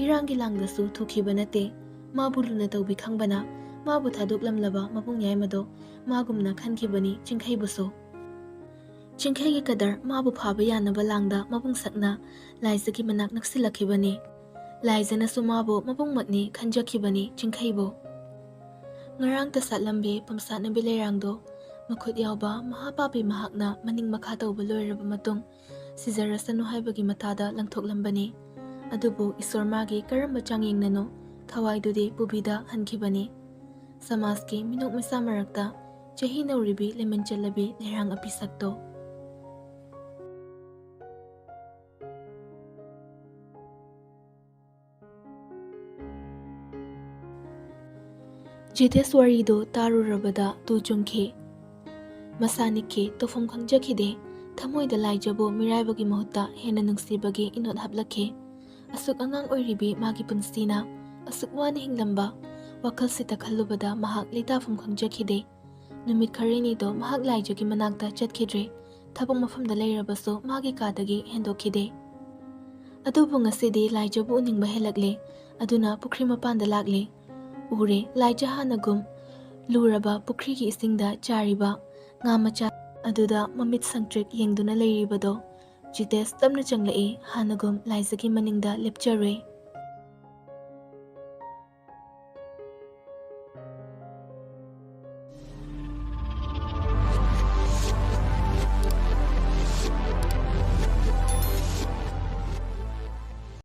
ꯏꯔꯥꯡꯒꯤ ꯂꯥꯡꯗꯁꯨ ꯊꯨꯈꯤꯕ ꯅꯠꯇꯦ꯫ ꯃꯥꯕꯨ ꯂꯨꯅ ꯇꯧꯕꯤ ꯈꯪꯕꯅ ꯃꯥꯕꯨ ꯊꯥꯗꯣꯛꯂꯝꯂꯕ ꯃꯕꯨꯡ ꯌꯥꯏꯃꯗꯣ ꯃꯥꯒꯨꯝꯅ ꯈꯟꯈꯤꯕꯅꯤ ꯆꯤꯡꯈꯩꯕꯨꯁꯨ꯫ ꯆꯤꯡꯈꯩꯒꯤ ꯀꯗꯔ ꯃꯥꯕꯨ ꯐꯥꯕ ꯌꯥꯅꯕ ꯂꯥꯡꯗ ꯃꯕꯨꯡ ꯁꯛꯅ ꯂꯥꯏꯖꯒꯤ ꯃꯅꯥꯛ ꯅꯛꯁꯤꯜꯂꯛꯈꯤꯕꯅꯤ꯫ ꯂꯥꯏꯖꯅꯁꯨ ꯃꯥꯕꯨ ꯃꯕꯨꯡꯃꯛꯅꯤ ꯈꯟꯖꯈꯤꯕꯅꯤ ꯆꯤꯡꯈꯩꯕꯨ꯫ ꯉꯔꯥꯡꯇ ꯁꯥꯠꯂꯝꯕꯤ ꯄꯝꯁꯥꯠꯅꯕꯤ ꯂꯩꯔꯥꯡꯗꯣ ꯃꯈꯨꯠ ꯌꯥꯎꯕ ꯃꯍꯥꯄꯥꯄꯤ ꯃꯍꯥꯛꯅ ꯃꯅꯤꯡ ꯃꯈꯥ ꯇꯧꯕ ꯂꯣꯏꯔꯕ ꯃꯇꯨꯡ, ꯁꯤꯖꯔꯁꯅꯨ ꯍꯥꯏꯕꯒꯤ ꯃꯊꯥꯗ ꯂꯪꯊꯣꯛꯂꯝꯕꯅꯤ꯫ ꯑꯗꯨꯕꯨ ꯏꯁꯣꯔ ꯃꯥꯒꯤ ꯀꯔꯝꯕ ꯆꯥꯡꯌꯦꯡꯅꯅꯣ ꯊꯋꯥꯏꯗꯨꯗꯤ ꯄꯨꯕꯤꯗ ꯍꯟꯈꯤꯕꯅꯤ꯫ ꯁꯃꯥꯖꯀꯤ ꯃꯤꯅꯣꯛ ꯃꯩꯁꯥ ꯃꯔꯛꯇ ꯆꯍꯤ ꯅꯧꯔꯤꯕꯤ ꯂꯦꯃꯟ ꯆꯠꯂꯕꯤ ꯂꯩꯔꯥꯡ ꯑꯄꯤꯁꯛꯇꯣ꯫ ꯖꯤꯇꯦꯁ ꯋꯥꯔꯤꯗꯨ ꯇꯥꯔꯨꯔꯕꯗ ꯇꯨ ꯆꯨꯡꯈꯤ꯫ ꯃꯁꯥ ꯅꯤꯛꯈꯤ, ꯇꯧꯐꯝ ꯈꯪꯖꯈꯤꯗꯦ꯫ ꯊꯃꯣꯏꯗ ꯂꯥꯏꯖꯕꯨ ꯃꯤꯔꯥꯏꯕꯒꯤ ꯃꯍꯨꯠꯇ ꯍꯦꯟꯅ ꯅꯨꯡꯁꯤꯕꯒꯤ ꯏꯅꯣꯠ ꯍꯥꯞꯂꯛꯈꯤ꯫ ꯑꯁꯨꯛ ꯑꯉꯥꯡ ꯑꯣꯏꯔꯤꯕꯤ ꯃꯥꯒꯤ ꯄꯨꯟꯁꯤꯅ ꯑꯁꯨꯛ ꯋꯥꯅ ꯍꯤꯡꯂꯝꯕ, ꯋꯥꯈꯜꯁꯤꯗ ꯈꯜꯂꯨꯕꯗ ꯃꯍꯥꯛ ꯂꯩꯇꯥꯐꯝ ꯈꯪꯖꯈꯤꯗꯦ꯫ ꯅꯨꯃꯤꯠ ꯈꯔꯅꯤꯗꯣ ꯃꯍꯥꯛ ꯂꯥꯏꯖꯒꯤ ꯃꯅꯥꯛꯇ ꯆꯠꯈꯤꯗ꯭ꯔꯦ꯫ ꯊꯕꯛ ꯃꯐꯝꯗ ꯂꯩꯔꯕꯁꯨ ꯃꯥꯒꯤ ꯀꯥꯗꯒꯤ ꯍꯦꯟꯗꯣꯛꯈꯤꯗꯦ꯫ ꯑꯗꯨꯕꯨ ꯉꯁꯤꯗꯤ ꯂꯥꯏꯖꯕꯨ ꯎꯅꯤꯡꯕ ꯍꯦꯜꯂꯛꯂꯦ꯫ ꯑꯗꯨꯅ ꯄꯨꯈ꯭ꯔꯤ ꯃꯄꯥꯟꯗ ꯂꯥꯛꯂꯦ꯫ ꯎꯔꯦ, ꯂꯥꯏꯖ ꯍꯥꯟꯅꯒꯨꯝ ꯂꯨꯔꯕ ꯄꯨꯈ꯭ꯔꯤꯒꯤ ꯏꯁꯤꯡꯗ ꯆꯥꯔꯤꯕ ꯉꯥ ꯃꯆꯥ ꯑꯗꯨꯗ ꯃꯃꯤꯠ ꯁꯪꯇ꯭ꯔꯤꯛ ꯌꯦꯡꯗꯨꯅ ꯂꯩꯔꯤꯕꯗꯣ꯫ ꯖꯤꯇꯦꯁ ꯇꯞꯅ ꯆꯪꯂꯛꯏ, ꯍꯥꯟꯅꯒꯨꯝ ꯂꯥꯏꯖꯒꯤ ꯃꯅꯤꯡꯗ ꯂꯦꯞꯆꯔꯨꯏ꯫